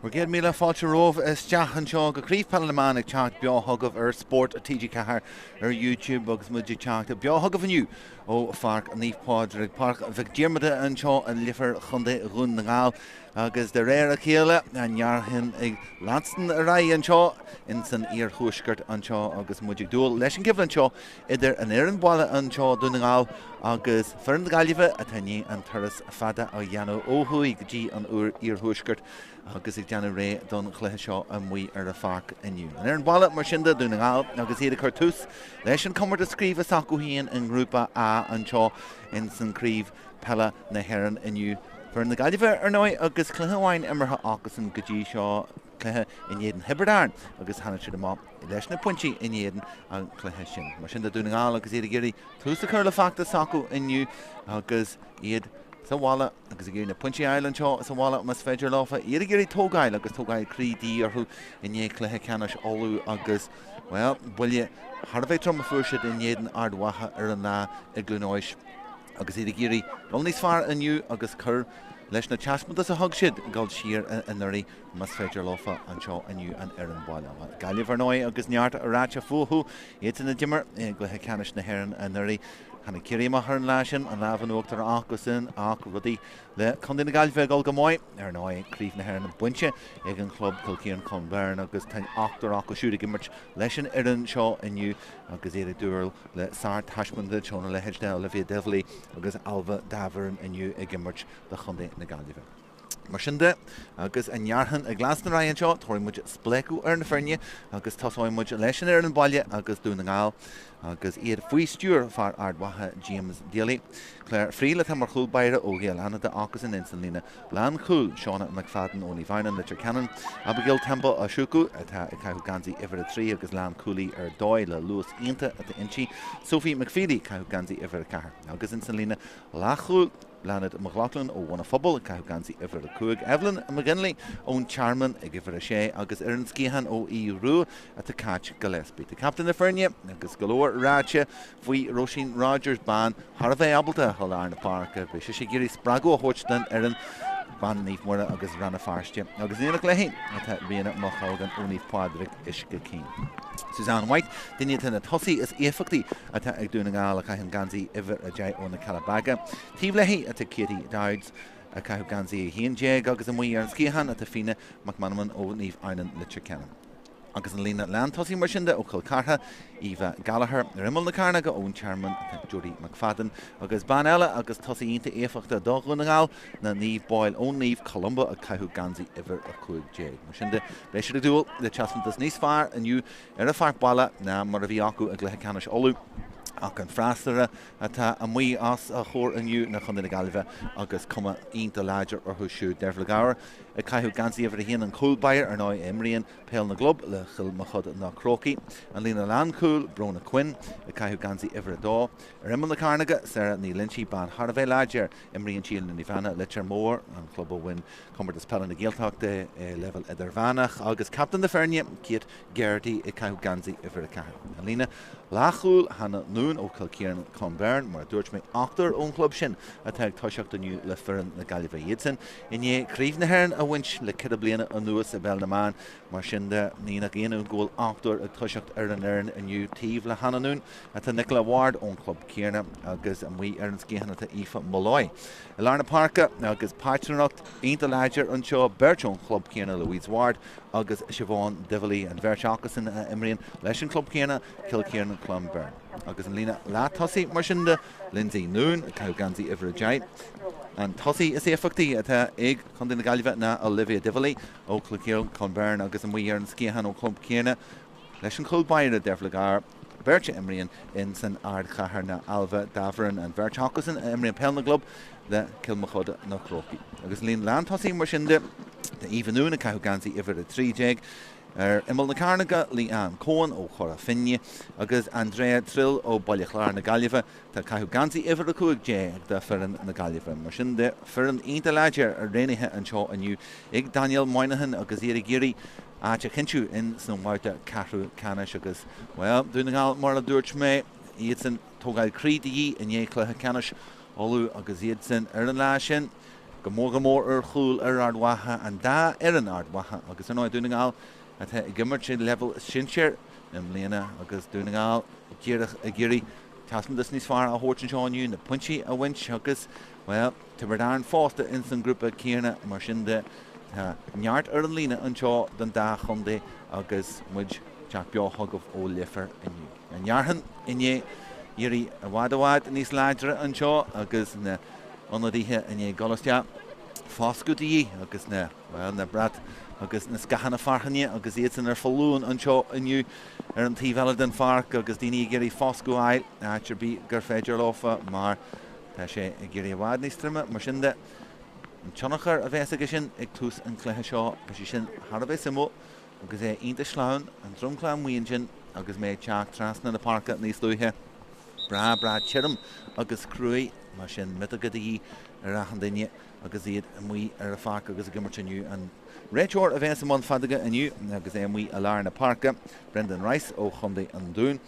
Bhur gcéad míle fáilte romhaibh isteach anseo go Craobh Peile na mBan ag teacht beo chugaibh ar Spórt TG4 ar YouTube agus muid ag teacht beo chugaibh inniu ó Pháirc Naomh Pádraig, Páirc Mhic Diarmada anseo i Leifear Chontae Dhún na nGall agus de réir a chéile an fhearthainn ag leanstan ar aghaidh anseo ins an iarthuaisceart anseo agus muid ag dúil leis an gcoimhlint seo idir an fhoireann baile anseo, Dún na nGall, agus foireann na Gaillimhe atá i ndiaidh an turas fada a dhéanamh ó thuaidh go dtí an iarthuaisceart agus ag déanamh réidh don chluiche seo amuigh ar an pháirc inniu. An fhoireann baile, mar sin de, Dún na nGall, agus iad ag cur tús leis an comórtas craoibhe s'acu féin i nGrúpa A anseo ins an Craobh Peile na hÉireann inniu. Foireann na Gaillimhe, ar ndóigh, agus cluiche amháin imeartha acusan go dtí seo, cluiche in éadan Thiobraid Árann agus tháinig siad amach leis na pointí in éadan an chluiche sin. Mar sin de Dún na nGall agus iad ag iarraidh tús a chur le feachtas s'acu inniu agus iad sa bhaile agus ag iarraidh na pointí a fháil anseo sa bhaile más féidir leofa. Iad ag iarraidh tógáil agus tógáil croí de dhíth orthu i ndiaidh cluiche ceannais Uladh agus, bhuel, buille thar a bheith trom a fuair siad in éadan Ard Mhacha ar an lá i gCluain Eois agus iad ag iarraidh dul níos fearr inniu agus cur leis na taispeántais a thug siad dul siar anuraidh. más féidir leofa anseo inniu an fhoireann baile. Gaillimh ar ndóigh agus neart ráite fúthu, iadsan a d'imir i gcluiche ceannais na hÉireann anuraidh. Tháinig Ciarraí amach ar an lá sin, an lámh in uachtar acusan ach rudaí le Contae na Gaillimhe ag dul go maith. Ar ndóigh, Craobh na hÉireann bainte ag an chlub Cill Chiaráin Clonberne agus tá ochtar acu siúd ag imirt leis an fhoireann seo inniu agus iad ag dúil le sár-taispeántas óna leithéid de Olivia Divilly agus Ailbhe Davoren inniu ag imirt do Chontae na Gaillimhe. Mar sin de, agus an fhearthainn ag leanstan ar aghaidh anseo, tabharfaidh muid spléachadh ar na foirne agus tosóidh muid leis an fhoireann baile agus Dún na nGall agus iad faoi stiúir fear Ard Mhacha James Daly. Claire Friel atá mar chúl báire ó Ghaeil Fhánada acusan ins an líne lánchúil, Shauna McFadden ó Naomh Adhamhnáin, Leitir Ceanainn, Abigail Temple Ashuku atá ag caitheamh geansaí uimhir 3 agus lánchúlaí ar dóigh le luas iontach atá inti, Sophie McFeely ag caitheamh geansaí uimhir 4 agus ins an líne leathchúil, Bláthnaid McLaughlin ó Bhun an Phobail ag caitheamh geansaí uimhir 5, Evelyn McGinley ón Tearmann ag uimhir 6 agus ar an sciathán ó Aodh Rua atá Cáit Gillespie. Tá captaen na foirne agus go leor ráite faoi Róisín Rogers, bean thar a bheith ábalta i lár na páirce. Beidh sise ag iarraidh spreagadh a thabhairt don fhoireann, bean Naomh Muire agus Rann na Feirste. Agus in éineacht léi atá Ríona McColgan ó Naomh Pádraig, Uisce Chaoin. Suzanne White, duine de na tosaithe is éifeachtaí atá ag Dún na nGall a chaitheann geansaí uimhir 10 ó na Cealla Beaga. Taobh léi atá Katie Dowds ag caitheamh geansaí 11 agus amuigh ar an sciathán atá Fíona McManamon ó Naomh Adhamhnáin Leitir Ceanainn. Agus an líne lántosaigh mar sin de ó Chill Chartha, Eva Gallagher, ar imeall na cearnóige ón Tearmann atá Jodie McFadden agus bean eile agus tosaí iontach éifeachtach do Dhún na nGall ná Niamh Boyle ó Naomh Columba ag caitheamh geansaí uimhir 15. Mar sin de, beidh siad ag dúil le taispeántas níos fearr inniu ar a pháirc baile ná mar a bhí acu i gcluiche ceannais Uladh ach an freasúra atá amuigh os a chomhair inniu ná Contae na Gaillimhe agus cuma iontach láidir orthu siúd. Dervla Gower ag caitheamh geansaí uimhir 1 an cúl báire ar ndóigh a imríonn peil na gclub le Chill Mochuda na Crócaigh. An líne lánchúil, Bróna Quinn ag caitheamh geansaí uimhir 2. Ar imeall na cearnóige, Sarah Ní Loinsigh, bean thar a bheith láidir, imríonn sí le Naomh Anna, Leitir Móir, an club a bhain Comórtas Peile na Gaeltachta i leibhéal idirmheánach agus captaen na foirne, Kate Geraghty ag caitheamh geansaí uimhir 4. An líne leathchúil, Hannah Noone ó Chill Chiaráin Clonberne, mar a dúirt mé, ochtar ón chlub sin atá ag toiseacht inniu le foireann na Gaillimhe. Iadsan i ndiaidh Craobh na hÉireann a bhaint le ceithre bliana anuas i bPeil na mBan. Mar sin de, ní nach ionadh go bhfuil ochtar ag toiseacht ar an fhoireann inniu taobh le Hannah Noone atá Nicola Ward ón chlub céanna agus amuigh ar an sciathán atá Aoife Molloy. I lár na páirce agus páirtnéireacht iontach láidir anseo, beirt ón chlub céanna, Louise Ward agus Siobhán Divilly, an bheirt acusan a imríonn leis an chlub céanna, Cill Chiaráin Clonberne. Agus an líne leath-tosaigh mar sin de, Lindsay Noone ag caitheamh geansaí uimhir 10. An tosaí is éifeachtaí atá ag Contae na Gaillimhe ná Olivia Divilly ó Chill Chiaráin Clonberne agus amuigh ar an sciathán ón chlub céanna leis an chúl báire Dervla Gower. Beirt a imríonn in san ardchathair ná Ailbhe Davoren, an bheirt acusan a imríonn peil na gclub le Cill Mochuda na Crócaigh. Agus an líne lántosaigh mar sin de, tá Aoife Noone ag caitheamh geansaí uimhir 13. Ar imeall na cearnóige, Leanne Coen ó Chora Finne agus Andrea Trill ó Bhaile Chláir na Gaillimhe atá ag caitheamh geansaí uimhir 15 do foireann na Gaillimhe. Mar sin de, foireann iontach láidir roghnaithe anseo inniu ag Daniel Moynihan agus iad ag iarraidh áit a chinntiú in san mbabhta ceathrú ceannais agus, bhuel, Dún na nGall mar a dúirt mé, iadsan tógáil croí de dhíth i ndiaidh chluiche ceannais Uladh agus iadsan ar an lá sin. go mór go mór ar chúl ar Ard Mhacha, an dá fhoireann Ard Mhacha agus ar ndóigh Dún na nGall atá ag imirt i leibhéal sinsir i mbliana agus Dún na nGall díreach ag iarraidh taispeántas níos fearr a thabhairt anseo inniu, na pointí a bhaint agus, bhuel, Tiobraid Árann fosta ins an grúpa céanna, mar sin de tá neart ar an líne anseo don dá chontae agus muid ag teacht beo chugaibh ó Leifear inniu. An fhearthainn i ndiaidh éirí i bhfad i bhfad níos láidre anseo agus na ionadaithe i ndiaidh dul isteach, foscadh de dhíth agus na, bhuel, na brait agus na scáthanna fearthainne agus iadsan ar foluain anseo inniu ar an taobh eile den pháirc agus daoine ag iarraidh foscadh a fháil áit ar bith gur féidir leofa mar tá sé ag éirí i bhfad níos troime. Mar sin de, an tionchar a bheas aige sin ag tús an chluiche seo, beidh sé sin thar a bheith suimiúil agus é iontach sleamhain, an dromchla amuigh ansin agus mé ag teacht trasna na páirce níos luaithe. Breá, breá tirim agus cruaidh, mar sin miotóga de dhíth ar achan duine agus iad amuigh ar an pháirc agus ag imirt inniu. An réiteoir a bheas i mbun feadóige inniu agus é amuigh i lár na páirce, Brendan Rice ó Chontae an Dúin,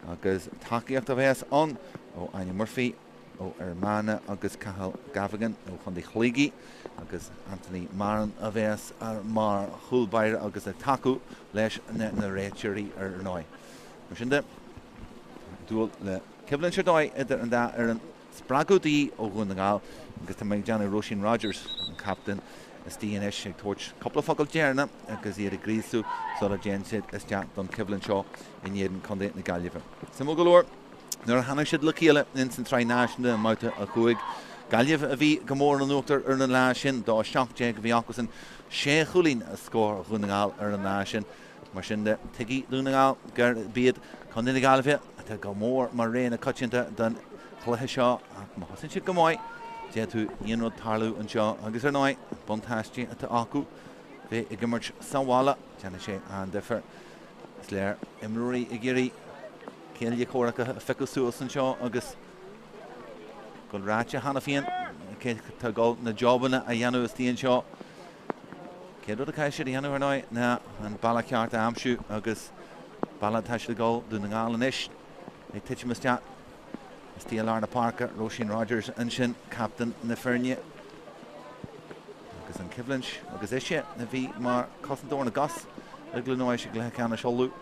agus tacaíocht a bheas ann ó Áine Murphy ó Fhear Manach agus Cathal Gavaghan ó Chontae Shligigh agus Anthony Marron a bheas mar chúl báire agus ag tacú leis na réiteoirí ar ndóigh. Mar sin de, dúil le coimhlint ar dóigh idir an dá fhoireann. Spreagadh de dhíth ó Dhún na nGall agus tá mé ag déanamh Róisín Rogers, an captaen, istigh anois ag tabhairt cúpla focal deireanach agus iad ag gríosú sula dtéann siad isteach don choimhlint seo in éadan Contae na Gaillimhe. Suimiúil go leor, nuair a tháinig siad le chéile ins an tSraith Náisiúnta i mbabhta 5, Gaillimh a bhí go mór in uachtar ar an lá sin, 2-17 a bhí acusan, sé chúilín a scór Dhún na nGall ar an lá sin. Mar sin de, tuigfidh Dún na nGall gurb iad Contae na Gaillimhe atá go mór mar rogha na coitianta don chluiche seo ach má thosaíonn siad go maith, d'fhéadfadh aon rud tarlú anseo agus ar ndóigh, an buntáiste atá acu bheith ag imirt sa bhaile, déanfaidh sé an-difear. Is léir imreoirí ag iarraidh céile comhraic a phiocadh suas anseo agus go bhfuil ráite cheana féin cé atá ag dul na jobanna a dhéanamh istigh anseo. Céad rud a chaithfidh siad a dhéanamh ar ndóigh ná an bealach ceart a aimsiú agus bealach atá siad ag dul Dún na nGall anois ag titim isteach istigh i lár na páirce. Róisín Rogers ansin, captaen na foirne agus an choimhlint agus ise a bhí mar chosantóir na gcos i gCluain Eois i gcluiche ceannais Uladh.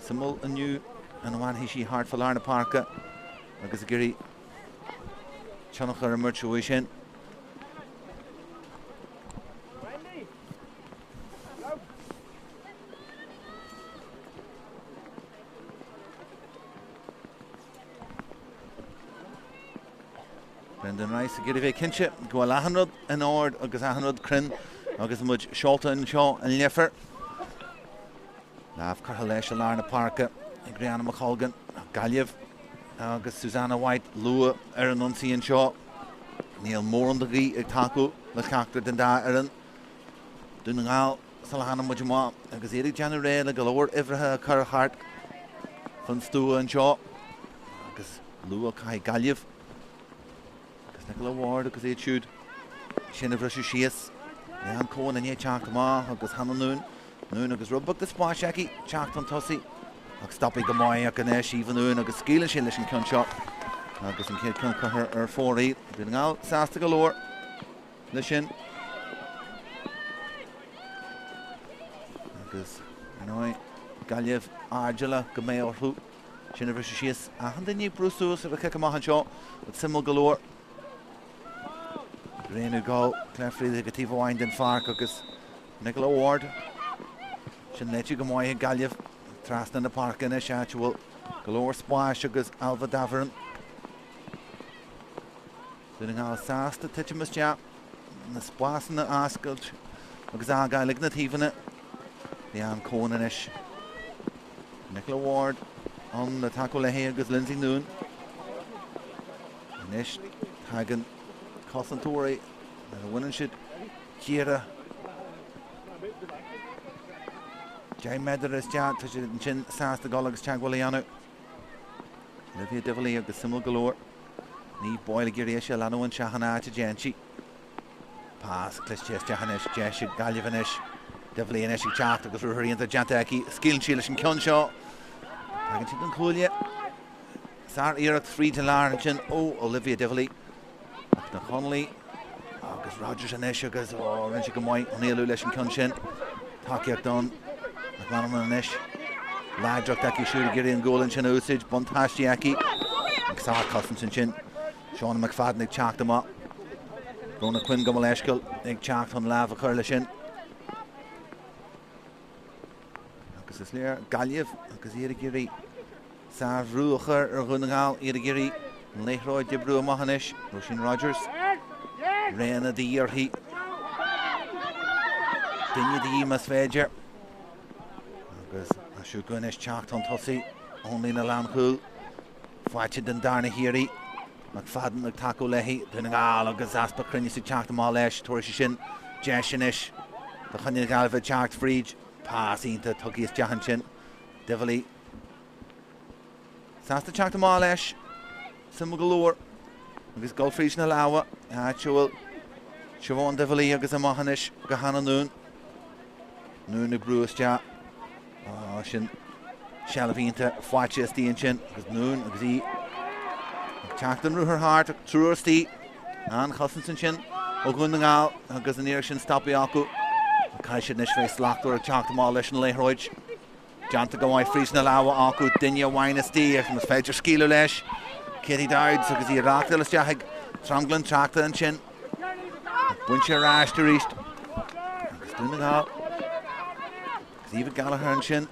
Suimiúil inniu an bhfanfaidh sí thart fá lár na páirce agus ag iarraidh tionchar a imirt uaidh sin. Brendan Rice ag iarraidh bheith cinnte go bhfuil achan rud in ord agus achan rud cruinn agus muid seolta anseo i Leifear. Lámh curtha leis i lár na páirce ag Rihanna McColgan, Gaillimh agus Susanna White luath ar an ionsaí anseo. Níl mórán de ghaoth ag tacú le ceachtar den dá fhoireann. Dún na nGall sula tháinig muid amach agus iad ag déanamh réidh le go leor uimhreacha a chur thart fan stua anseo agus luath caithfidh Gaillimh agus Nicola Ward agus iad siúd sin a bhriseadh síos. Leanne Coen i ndiaidh teacht amach agus Hannah Noone Noone agus rud beag de spás aici teacht chun tosaigh ach stoptha go maith ach anois Aoife Noone agus scaoileann sí leis an ceann seo agus an chéad ceann curtha ar fóraoil. Dún na nGall sásta go leor leis sin. Agus ar ndóigh Gaillimh airdeallach go mbeidh orthu sin a bhriseadh síos. Achan duine ag brú suas ar an chic amach anseo, rud suimiúil go leor. Roghnú dul Claire Freely go taobh amháin den pháirc agus Nicola Ward. Sin léite go maith ag Gaillimh trasna na páirce anois áit a bhfuil go leor spáis agus Ailbhe Davoren. Dún na nGall sásta titim isteach, na spásanna a oscailt agus a fhágáil ag na taobhanna. Leanne Coen anois. Nicola Ward ann le tacú léi agus Lindsay Noone. Anois tagann cosantóirí nuair a bhaineann siad díreach 10 méadar isteach, tá siad ansin sásta dul agus teagmháil a dhéanamh. Olivia Divilly agus suimiúil go leor. Niamh Boyle ag iarraidh ise a leanúint isteach an áit a dtéann sí. Pas cliste isteach anois, deis ag Gaillimh anois. Divilly anois ag teacht agus ruathar iontach déanta aici. Scaoileann sí leis an ceann seo. Tagann sí don chuaille. Sár-iarracht fríd an lár ansin ó Olivia Divilly. Ach na Conallaigh. Agus Rogers anois agus ó, rinne sé go maith an éalú leis an ceann sin. Tacaíocht ann. McManamon anois. Láidreacht aici siúd ag iarraidh an gualainn sin a úsáid. Buntáiste aici. Ag sárchosaint ansin. Shauna McFadden ag teacht amach. Rhona Quinn gabh mo leithscéal ag teacht chun lámh a chur leis sin. Agus is léir Gaillimh agus iad ag iarraidh sárbhrú a chur ar Dhún na nGall, iad ag iarraidh an liathróid a oibriú amach anois. Róisín Rogers, roghanna de dhíth uirthi. Duine de dhíth más féidir. Agus Ashuku anois teacht chun tosaigh ón líne lánchúil. Faighte den darna hiarraidh. McFadden ag tacú léi. Dún na nGall agus easpa cruinnis ag teacht amach leis. Tabharfaidh sé sin deis anois do Chontae na Gaillimhe teacht fríd. Pas iontach tugtha isteach ansin. Divilly sásta teacht amach leis. Suimiúil go leor. Agus dul fríd na lámha. Áit a bhfuil Siobhán Divilly agus amach anois go Hannah Noone. Noone ag brú isteach. Á, sin seilbh iontach faighte istigh ansin agus Noone agus í ag teacht an ruathar thart ach triúr istigh. An-chosaint ansin ó Dhún na nGall agus an iarracht sin stoptha acu. Caithfidh siad anois bheith slachtmhar ag teacht amach leis an liathróid. Déanta go maith fríd na lámha acu, duine amháin istigh ach más féidir scaoileadh leis. Katie Dowds agus í ag reáchtáil isteach ag tromghlan tráchta ansin. Bainte ar ais arís. Agus Dún na nGall. Agus Eva Gallagher ansin.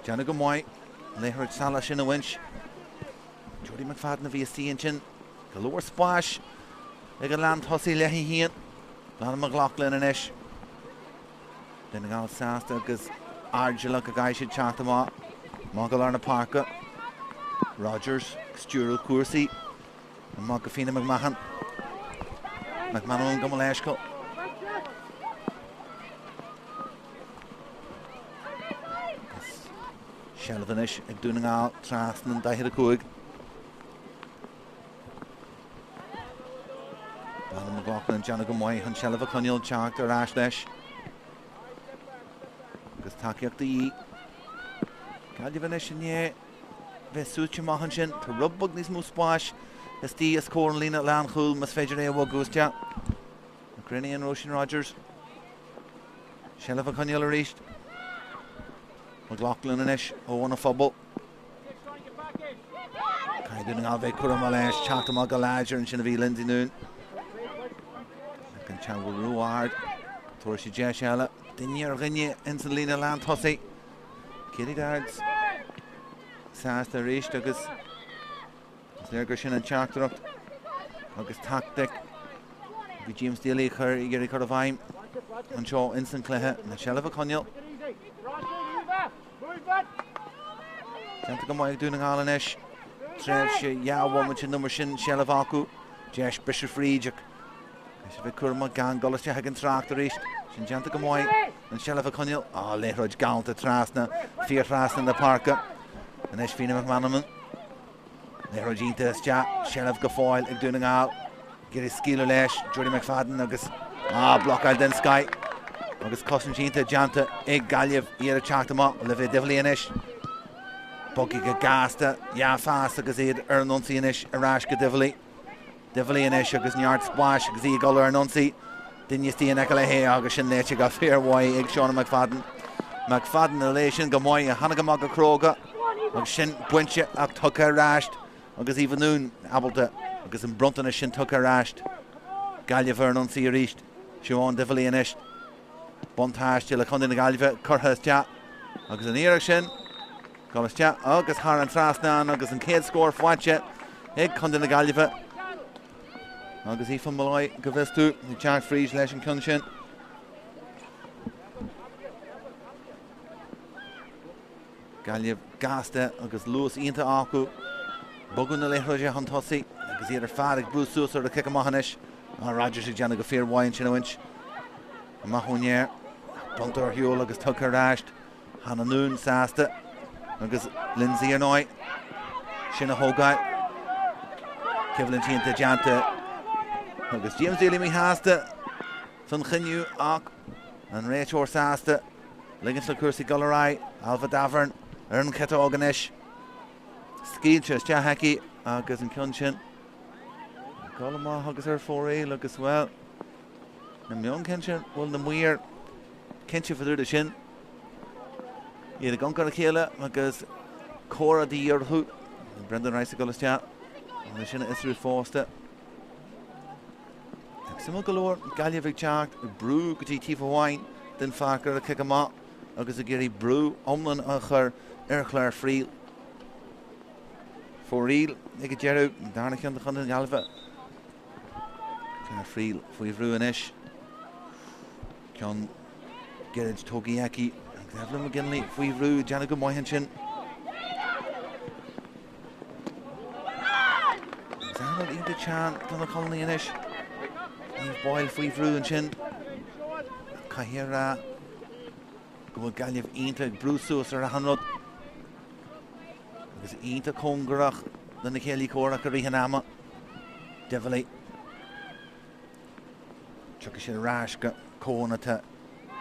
Déanamh go maith. Liathróid salach sin a bhaint. Jodie McFadden a bhí istigh ansin. Go leor spáis ag an lántosaí léi féin. Donna McLaughlin anois. Dún na nGall sásta agus airdeallach go gcaithfidh siad teacht amach. Amach go lár na páirce. Rogers ag stiúradh cúrsaí. Amach go Fíona McMahon. McManamon gabh mo leithscéal. Seilbh anois ag Dún na nGall trasna an 45. Donna McLaughlin déanamh go maith an seilbh a choinneáil teacht ar ais leis. Agus tacaíocht de dhíth. Gaillimh anois i ndiaidh bheith suaite amach ansin. Tá rud beag níos mó spáis istigh os comhair an líne lánchúil más féidir é a bhogadh isteach. McCreaney Róisín Rogers. Seilbh a choinneáil arís. McLaughlin anois ó Bhun an Phobail. Caithfidh Dún na nGall bheith cúramach leis, teacht amach go láidir ansin a bhí Lindsay Noone. Ach an teagmháil ró-ard. Tabharfaidh sé deis eile. Duine ar dhuine ins an líne lán tosaigh. Katie Dowds sásta arís agus is léir gur sin an teachtaireacht agus tactic a bhí James Daly ag cur ag iarraidh cur i bhfeidhm anseo ins an chluiche na seilbh a choinneáil. Déanta go maith ag Dún na nGall anois. Tréimhse dhá bhomaite nó mar sin seilbh acu. Deis briseadh fríd ach Caithfidh siad bheith cúramach gan dul isteach ag an trácht arís. Sin déanta go maith. An seilbh a choinneáil. Á, liathróid galánta trasna, fíor thrasna na páirce. Anois Fíona McManamon. Liathróid iontach isteach. Seilbh go fóill ag Dún na nGall. Ag iarraidh scaoileadh leis. Jodie McFadden agus á, blocáil den scoth. Agus cosaint iontach déanta ag Gaillimh. Iad ag teacht amach. Olivia Divilly anois. Bogtha go gasta. Dhea-phas agus iad ar an ionsaí anois ar ais go Divilly. Divilly anois agus neart spáis agus í ag dul ar an ionsaí. Duine istigh in aice léi agus sin léite go fíormhaith ag Shauna McFadden. McFadden a léigh sin go maith, a tháinig amach go cróga agus sin bainte ach tugtha ar ais agus Eva Noone ábalta agus an bronntanas sin tugtha ar ais. Gaillimh ar an ionsaí arís. Siobhán Divilly anois. Buntáiste le Contae na Gaillimhe curtha isteach agus an iarracht sin dul isteach agus thar an trasnán agus an chéad scór faighte ag Contae na Gaillimhe. Agus Aoife Molloy go bhfios tú ag teacht fríd leis an ceann sin. Gaillimh gasta agus luas iontach acu. Bogadh na liathróide chun tosaigh agus iad ar fad ag brú suas ar an chic amach anois. Rogers ag déanamh go fíormhaith ansin a bhaint amach ón aer. Bronnta ar shiúl agus tugtha ar ais. Hannah Noone sásta agus Lindsay ar ndóigh. Sin a thógáil. Coimhlint iontach déanta agus James Daly míshásta san chinneadh ach an réiteoir sásta. Ligint le cúrsaí dul ar aghaidh. Ailbhe Davern ar an chiotóg anois. Scaoilte isteach aici agus an ceann sin. Ag dul amach agus ar fóraoil agus, bhuel, na mionchinnte, bhfuil na maoir cinnte fá dtaobh de sin. Iad ag amharc ar a chéile agus comhrá de dhíth orthu. Brendan Rice ag dul isteach chun sin a fhiosrú fosta. Ach suimiúil go leor, Gaillimh ag teacht, ag brú go dtí taobh amháin den pháirc ar an chic amach agus ag iarraidh brú iomlán a chur ar Chlár Friel. Fóraoil ag an deireadh, an darna ceann do Chontae na Gaillimhe. Clár Friel faoi bhrú anois. Ceann gairid tógtha aici. Agus Evelyn McGinley faoi bhrú, ag déanamh go maith ansin. Agus anáil iontach teann do na Conallaigh anois. Niamh Boyle faoi bhrú ansin. Caithfidh a rá go bhfuil Gaillimh iontach ag brú suas ar achan rud. Agus iontach cóngarach lena chéilí comhraic i rith an ama. Divilly. Tiocfaidh siad ar ais go Coen atá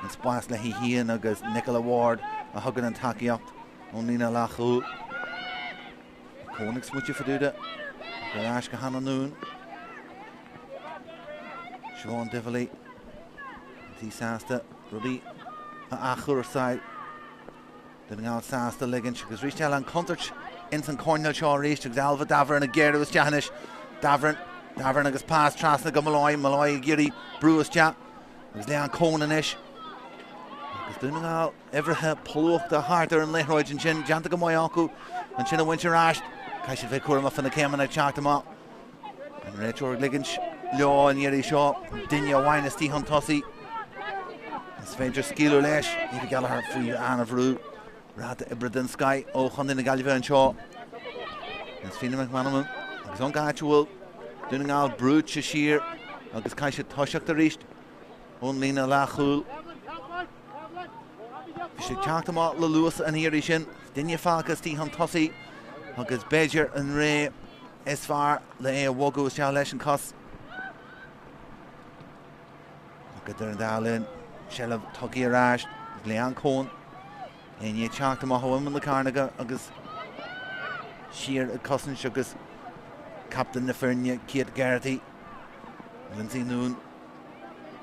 an spás léi féin agus Nicola Ward a thugann an tacaíocht ón líne leathchúil. Coen ag smaoitiú fá dtaobh de ar ais go Hannah Noone. Siobhán Divilly. Í sásta rudaí a athchúrsáil. Dún na nGall sásta ligint agus arís eile an chontúirt ins an choirnéal seo arís agus Ailbhe Davoren ag géarú isteach anois. Davoren, Davoren agus pas trasna go Molloy, Molloy ag iarraidh brú isteach agus Leanne Coen anois. Agus Dún na nGall uimhreacha plúchta thart ar an liathróid ansin, déanta go maith acu ansin a bhaint ar ais. Caithfidh siad bheith cúramach fá na céimeanna ag teacht amach. An réiteoir ag ligint leo an iarraidh seo, duine amháin istigh chun tosaigh. Is féidir scaoileadh leis. Aoife Gallagher faoi an-bhrú. Ráta oibre den scoth ó Chontae na Gaillimhe anseo. Is Fíona McManamon agus an áit a bhfuil Dún na nGall brúite siar agus caithfidh siad toiseacht arís ón líne leathchúil. Bhí sé ag teacht amach le luas an iarraidh sin. Duine fágtha istigh chun tosaigh agus b'fhéidir an ré is fearr le é a bhogadh isteach leis an cos. Ach idir an dá linn, seilbh tugtha ar ais ag Leanne Coen. É i ndiaidh teacht amach ó imeall na cearnóige agus siar ag cosaint agus captaen na foirne Kate Geraghty, Lindsay Noone.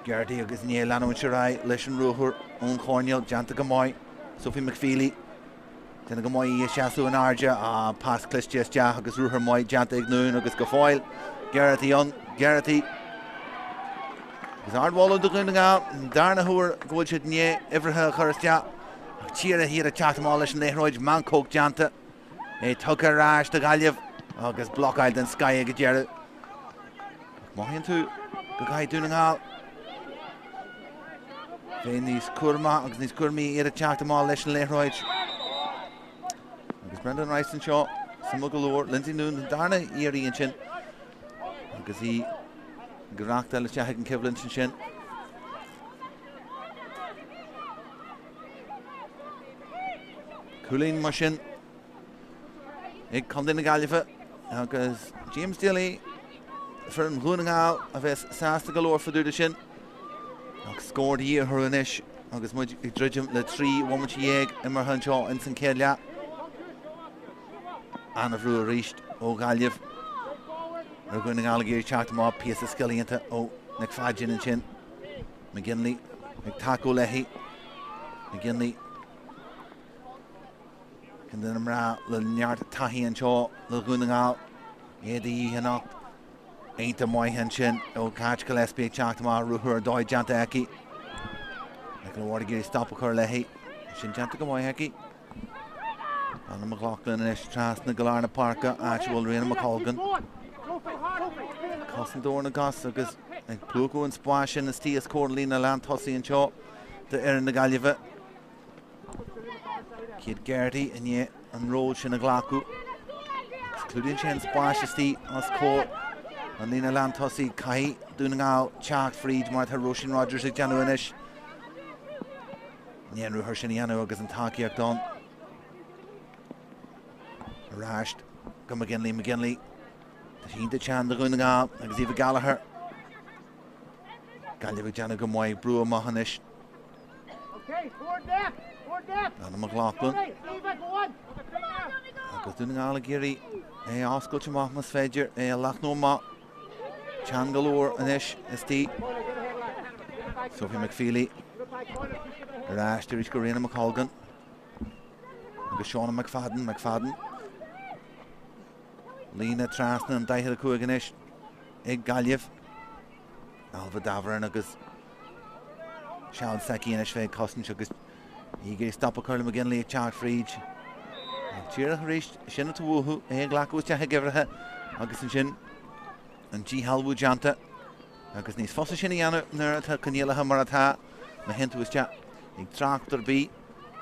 Geraghty agus i ndiaidh leanúint ar aghaidh leis an ruathar ón choirnéal, déanta go maith. Sophie McFeely, déanamh go maith í a seasamh in airde. Ah, pas cliste isteach agus ruathar maith déanta ag Noone agus go fóill Geraghty ann. Geraghty agus ardmholadh do Dhún na nGall, an darna huair go bhfuil siad i ndiaidh uimhreacha a chur isteach. Ach tíre thiar ag teacht amach leis an liathróid, meancóg déanta. É tugtha ar ais do Ghaillimh agus blocáil den scoth ag an deireadh. Mothaíonn tú go gcaithfidh Dún na nGall bheith níos cúramach agus níos cúramaí iad ag teacht amach leis an liathróid. Agus Brendan Rice anseo, suimiúil go leor, Lindsay Noone an darna iarraidh ansin agus í ag reachtáil isteach ag an coimhlint ansin. Cúilín mar sin ag Contae na Gaillimhe agus James Daly foireann Dhún na nGall a bheas sásta go leor fá dtaobh de sin. Ach scór de dhíth orthu anois agus muid ag druidim le 13 bhomaite imeartha anseo ins an chéad leath. An-bhrú arís ó Ghaillimh ar Dhún na nGall ag iarraidh teacht amach píosa scil iontach ó McFadden ansin. McGinley ag tacú léi. McGinley Ceann de na mná le neart taithí anseo le Dhún na nGall. É de dhíth anocht. Iontach maith ansin ó Cáit Gillespie ag teacht amach ruathar ar dóigh déanta aici. Nicola Ward ag iarraidh stop a chur léi. Sin déanta go maith aici. Anna McLaughlin anois trasna go lár na páirce áit a bhfuil Ríona McColgan. Cosantóir na gcos agus ag plúchadh an spáis sin istigh os comhair líne lántosaigh anseo d'fhoireann na Gaillimhe. Kate Geraghty i ndiaidh an ról sin a ghlacadh. Agus clúdaíonn sé an spás istigh os comhair an líne lántosaigh. Caithfidh Dún na nGall teacht fríd mar atá Róisín Rogers ag déanamh anois. Ní an ruathar sin a dhéanamh agus an tacaíocht ann. Ar ais go McGinley, McGinley. Tá sí iontach teann do Dhún na nGall agus Aoife Gallagher. Gaillimh ag déanamh go maith, brú amach anois. Anna McLaughlin. Agus Dún na nGall ag iarraidh é a oscailt amach más féidir, é a leathnú amach. Teann go leor anois istigh. Sophie McFeely ar ais arís go Ríona McColgan agus Shauna McFadden. McFadden. Líne trasna an 45 anois ag Gaillimh. Ailbhe Davoren agus seal s'aici anois bheith ag cosaint agus í ag iarraidh stop a chur le McGinley ag teacht fríd. Ach díreach arís, sin atá uathu, é a ghlacadh isteach ag uimhreacha agus ansin an díshealbhú déanta. Agus níos fusa sin a dhéanamh nuair atá coinníollacha mar atá, má théann tú isteach ag trácht ar bith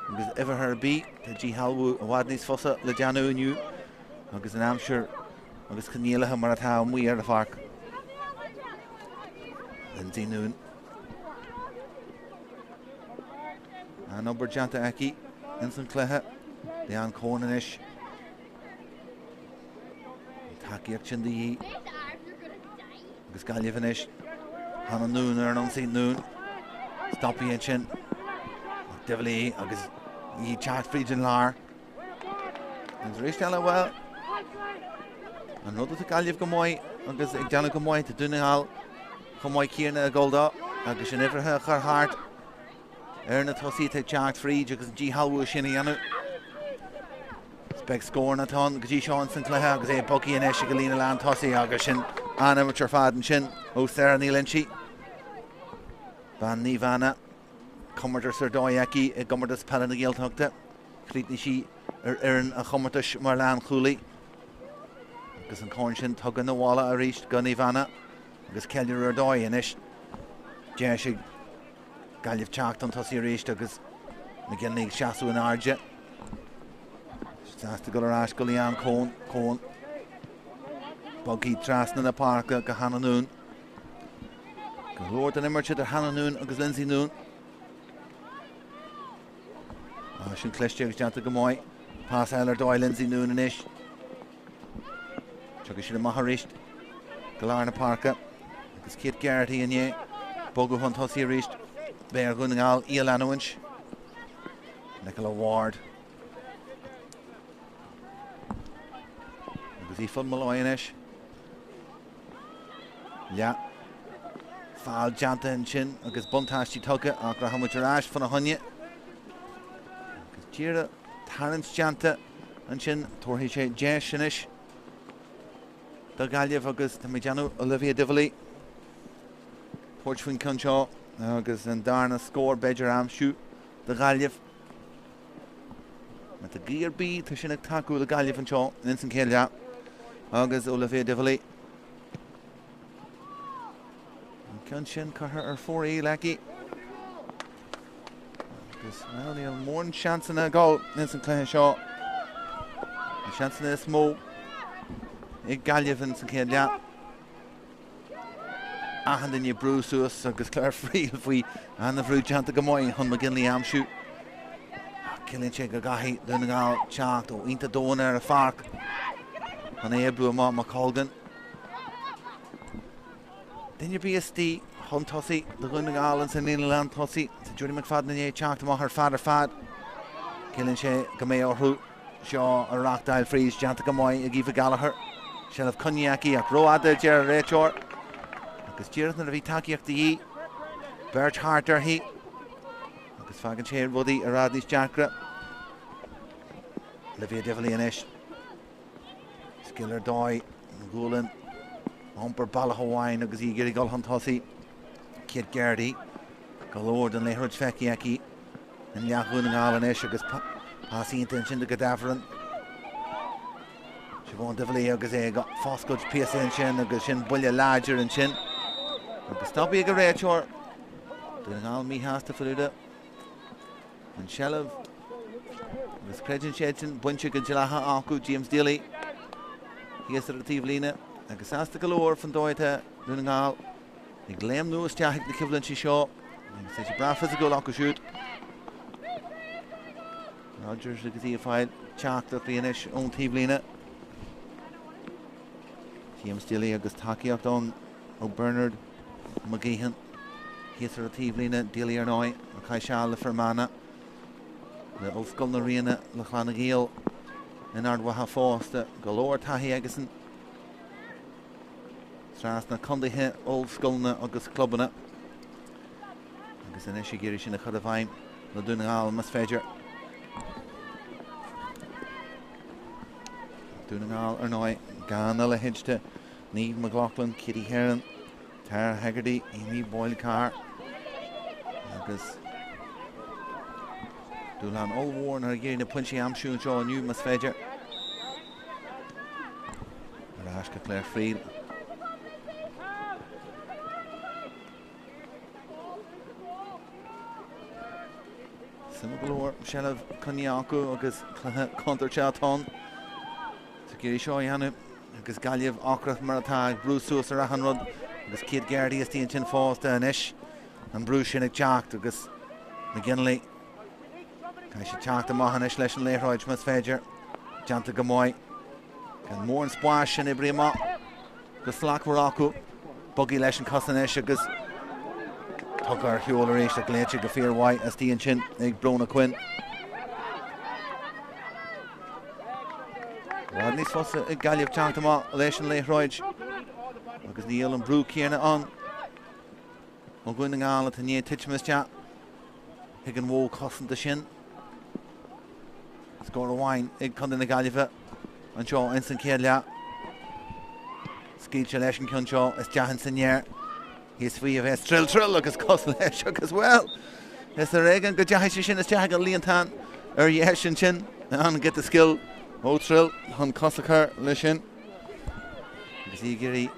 agus uimhreacha ar bith, tá díshealbhú i bhfad níos fusa le déanamh inniu agus an aimsir agus coinníollacha mar atá amuigh ar an pháirc. Lindsay Noone. An obair déanta aici ins an chluiche. Leanne Coen anois. An tacaíocht sin de dhíth. Agus Gaillimh anois. Hannah Noone ar an ionsaí. Noone. Stoptha ansin. Divilly agus í teacht fríd an lár. Agus arís eile, bhuel, an rud atá Gaillimh go maith agus ag déanamh go maith, tá Dún na nGall chomh maith céanna ag dul dó agus sin uimhreacha a chur thart ar na tosaithe atá ag teacht fríd agus an díshealbhú sin a dhéanamh. Is beag scóranna atá ann go dtí seo ins an cluiche agus é bogtha anois ag an líne lán tosaigh agus sin an-imirt ar fad ansin ó Sarah Ní Loinsigh. Bean Naomh Anna. Comórtas ar dóigh aici i gComórtas Peile na Gaeltachta. Chríochnaigh sí ar fhoireann an chomórtais mar lánchúlaí. Agus an corn sin tugtha 'na bhaile arís go Naomh Anna agus ceiliúradh ar dóigh anois. Deis ag Gaillimh teacht chun tosaigh arís agus McGinley ag seasamh in airde. Sásta dul ar ais go Leanne Coen. Coen bogtha trasna na páirce go Hannah Noone. Go leor den imirt idir Hannah Noone agus Lindsay Noone. Ah, sin cliste agus déanta go maith. Pas eile ar dóigh Lindsay Noone anois. Tiocfaidh siad amach arís go lár na páirce. Agus Kate Geraghty i ndiaidh bogadh chun tosaigh arís. Beidh ar Dhún na nGall í a leanúint. Nicola Ward. Agus Aoife Molloy anois. Leath feall déanta ansin agus buntáistí tugtha ach rachaidh muid ar ais fána choinne. Agus díreach tarraingt déanta ansin, tabharfaidh sé deis anois do Ghaillimh agus tá mé ag déanamh Olivia Divilly tabhairt faoin ceann seo agus an darna scór b'fhéidir a aimsiú do Ghaillimh. Má tá gaoth ar bith, tá sin ag tacú le Gaillimh anseo ins an chéad leath agus Olivia Divilly. An ceann sin curtha ar fóraoil aici. Agus well, níl mórán seansanna ag dul ins an cluiche seo. Na seansanna is mó ag Gaillimh ins an chéad leath. Achan duine ag brú suas agus Claire Friel faoi an-bhrú déanta go maith chun McGinley a aimsiú. Ciallaíonn sé go gcaithfidh Dún na nGall teacht ó iontach domhain ar an pháirc chun é a oibriú amach McColgan. Duine ar bith istigh chun tosaigh do Dhún na nGall ins an líne lán tosaigh. Tá Jodie McFadden i ndiaidh teacht amach ar fad ar fad. Ciallaíonn sé go mbeidh orthu seo a reáchtáil fríd, déanta go maith ag Aoife Gallagher. Seilbh coinnithe aici ach rófhada, a deir an réiteoir. Agus díreach nuair a bhí tacaíocht de dhíth, beirt thart uirthi agus fágann sé rudaí i bhfad níos deacra. Olivia Divilly anois. Scil ar dóigh, an ghualainn a iompar bealach amháin agus í ag iarraidh dul chun tosaigh. Kate Geraghty, go leor den liathróid feicthe aici. I leath Dhún na nGall anois agus pas iontach ansin do Davoren. Siobhán Divilly agus é ag foscailt píosa ansin agus sin buille láidir ansin. Agus stoptha ag an réiteoir. Dún na nGall míshásta faoi rud an tseilbh agus creideann siadsan bainte go dleathach acu James Daly thíos ar an taobhlíne agus sásta go leor fan dóigh atá Dún na nGall Ag léimniú isteach ag na coimhlintí seo agus tá sé breá fisiciúil acu siúd. Rogers agus í ag fáil teachtaireachtaí anois ón taobhlíne. James Daly agus tacaíocht ann ó Bernard McGeehan. Thíos ar an taobhlíne, Daly ar ndóigh, a chaith seal le Fermanagh, le Ollscoil na Ríona, le Clanna Gael in Ard Mhacha fosta. Go leor taithí aigesan. Trasna contaetha, ollscoileanna agus clubanna. Agus anois ag iarraidh sin a chur i bhfeidhm le Dún na nGall más féidir. Dún na nGall ar ndóigh gan a leithéid de Niamh McLaughlin, Katie Herron, Tara Hegarty, Amy Boyle Carr agus dúshlán ollmhór ag iarraidh na pointí a aimsiú anseo inniu más féidir. Ar ais go Claire Friel. Suimiúil go leor seilbh coinnithe acu agus cluiche contúirteach atá ann. Tá ag iarraidh seo a dhéanamh agus Gaillimh ocrach mar atá ag brú suas ar achan rud agus Kate Geraghty istigh ansin fosta anois. An brú sin ag teacht agus McGinley Caithfidh siad teacht amach anois leis an liathróid más féidir. Déanta go maith. Gan mórán spáis sin oibrithe amach go slachtmhar acu. Bogfaidh leis an cos anois agus tugtha ar shiúl arís ach léite go fíormhaith istigh ansin ag Bróna Quinn. I bhfad níos fusa ag Gaillimh teacht amach leis an liathróid agus níl an brú céanna ann ó Dhún na nGall atá i ndiaidh titim isteach chuig an mhodh cosanta sin. Scór amháin ag Contae na Gaillimhe anseo ins an chéad leath. Scaoilte leis an ceann seo isteach ins an aer. Thíos faoi a bheas Trill Trill agus cos leis agus bhuel, is ar éigean go dteachaigh sé sin isteach ag an líontán ar dheis ansin. An giota scil ó Trill chun cos a chur leis sin. Agus í ag iarraidh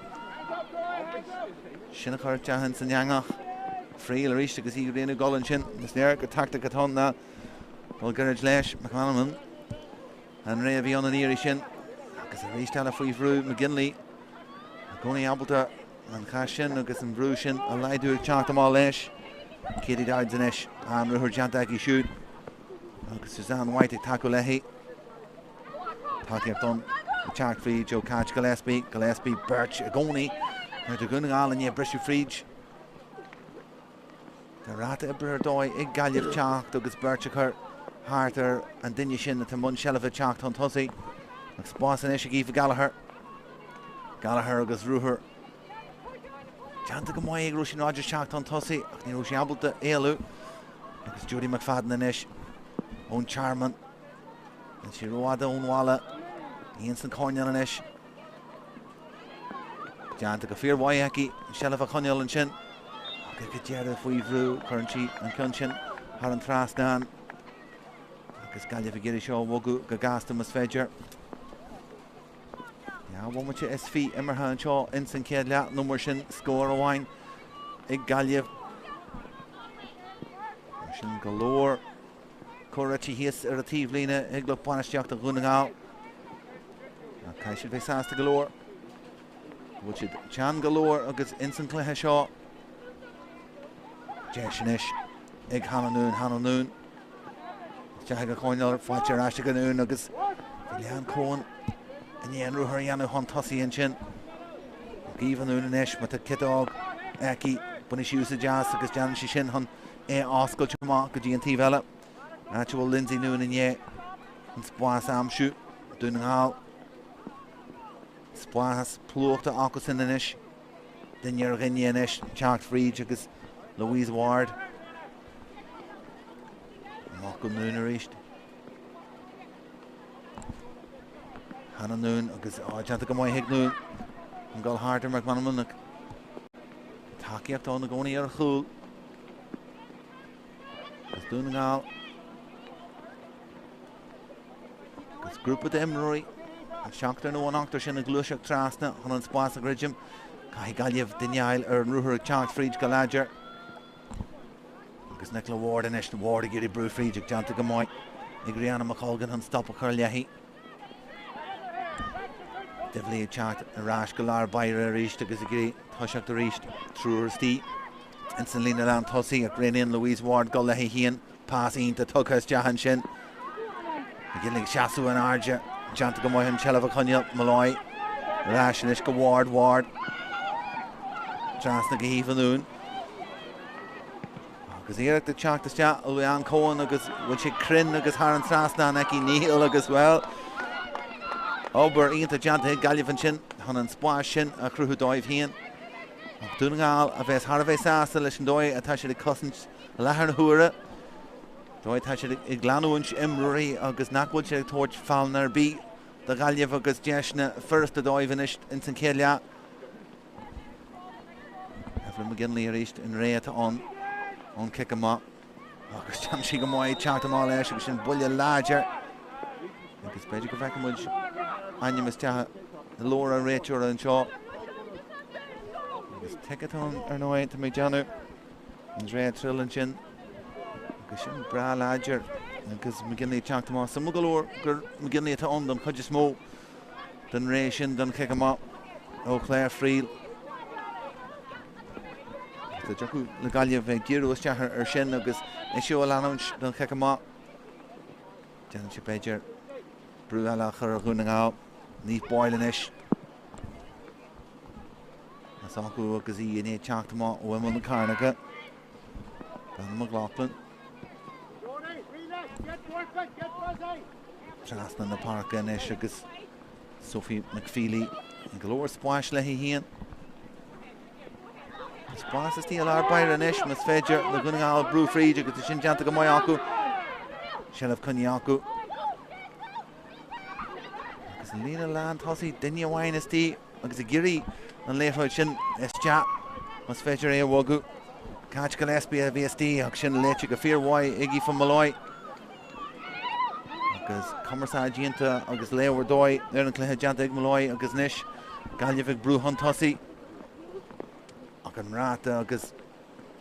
sin a chur isteach ins an eangach. Friel arís agus í ag rianú dul ansin. Is léir gur tactic atá ann ná dul gairid leis McManamon. An ré a bhí ann an iarraidh sin. Agus arís eile faoi bhrú McGinley. I gcónaí ábalta an chás sin agus an brú sin a laghdú ag teacht amach leis. Katie Dowds anois, an-ruathar déanta aici siúd. Agus Suzanne White ag tacú léi. Tacaíocht ann ag teacht fríd ó Cáit Gillespie, Gillespie beirt i gcónaí nuair atá Dún na nGall i ndiaidh briseadh fríd. Tá ráta oibre ar dóigh ag Gaillimh teacht agus beirt a chur thart ar an duine sin atá i mbun seilbhe teacht chun tosaigh. Ach spás anois ag Aoife Gallagher. Gallagher agus ruathar déanta go maith ag Róisín Rogers teacht chun tosaigh ach ní raibh sí ábalta éalú. Agus Jodie McFadden anois ón Tearmann. Níl sí rófhada ón bhaile. Í ins an choirnéal anois. Déanta go fíormhaith aici an seilbh a choinneáil ansin. Ach ag an deireadh faoi bhrú cuireann sí an ceann sin thar an trasnán. Agus Gaillimh ag iarraidh seo a bhogadh go gasta más féidir. Leathbhomaite is 20 imeartha anseo ins an chéad leath nó mar sin scór amháin ag Gaillimh. Mar sin go leor Comhráite thíos ar an taobhlíne ag lucht bainistíochta Dhún na nGall. Ach caithfidh siad bheith sásta go leor go bhfuil siad teann go leor agus ins an chluiche seo deis anois ag Hannah Noone. Hannah Noone isteach ag an choirnéal faighte ar ais ag Noone agus bhí Leanne Coen i ndiaidh an ruathar a dhéanamh chun tosaigh ansin. Aoife Noone anois má tá ciotóg aici bainfidh sí úsáid as agus déanann sí sin chun é a oscailt amach go dtí an taobh eile, áit a bhfuil Lindsay Noone i ndiaidh an spás a aimsiú. Dún na nGall. Spás plúchta acusan anois. Duine ar dhuine anois, teacht fríd agus Louise Ward. Amach go Noone arís. Hannah Noone agus á déanta go maith ag Noone. An dul thart ar McManamon. Tacaíocht ann i gcónaí ar a chúl. Agus Dún na nGall. Agus grúpa d'imreoirí an seachtar nó an ochtar sin ag gluaiseacht trasna chun an spás a dhruidim. Caithfidh Gaillimh duine a fháil ar an ruathar ag teacht fríd go láidir. Agus Nicola Ward anois, Ward ag iarraidh brú fríd ach déanta go maith ag Rihanna McColgan chun stop a chur léi. Divilly ag teacht ar ais go lár báire arís agus ag iarraidh toiseacht arís. Triúr istigh ins an líne lán tosaigh ach roghnaíonn Louise Ward dul léi féin. Pas iontach tugtha isteach ansin. McGinley ag seasamh in airde. Déanta go maith an tseilbh a choinneáil. Molloy ar ais anois go Ward. Ward trasna go hAoife Noone. Agus iarracht ag teacht isteach ó Leanne Coen agus bhfuil sé cruinn agus thar an trasnán aici níl agus bhuel obair iontach déanta ag Gaillimh ansin. chun an spás sin a chruthú dóibh féin. Ach Dún na nGall a bheas thar a bheith sásta leis an dóigh atá siad ag cosaint i láthair na huaire, dóigh atá siad ag leanúint imreoirí agus nach bhfuil siad ag tabhairt fálanna ar bith do Ghaillimh agus deiseanna furasta dóibh anois ins an chéad leath. Evelyn McGinley arís an ré atá ann ón cic amach agus déanann sí go maith teacht amach leis agus sin buille láidir agus b'fhéidir go bhfeicfidh muid ainm isteach i leabhar an réiteora anseo agus tic atá ann ar ndóigh tá mé ag déanamh an ré trill ansin agus sin breá láidir agus McGinley ag teacht amach suimiúil go leor gur McGinley atá ann don chuid is mó den ré sin don chic amach ó Claire Friel. Dá dtiocfadh le Gaillimh bheith ag díriú isteach ar sin agus é seo a leanúint don chic amach, déanann sé b'fhéidir brú eile a chur ar Dhún na nGall. Niamh Boyle anois. As acu agus í i ndiaidh teacht amach ó imeall na cearnóige. Brendan McLaughlin. Trasna na páirce anois agus Sophie McFeely go leor spáis léi féin. Spás istigh i lár báire anois más féidir le Dún na nGall brú fríd agus tá sin déanta go maith acu. Seilbh coinnithe acu. Agus an líne lán tosaigh duine amháin istigh agus ag iarraidh an liathróid sin isteach más féidir é a bhogadh. Cáit Gillespie a bhí istigh ach sin léite go fíormhaith ag Aoife Molloy. Agus cumarsáid iontach agus léamh ar dóigh ar an chluiche déanta ag Molloy agus anois Gaillimh ag brú chun tosaigh. Ach an ráta agus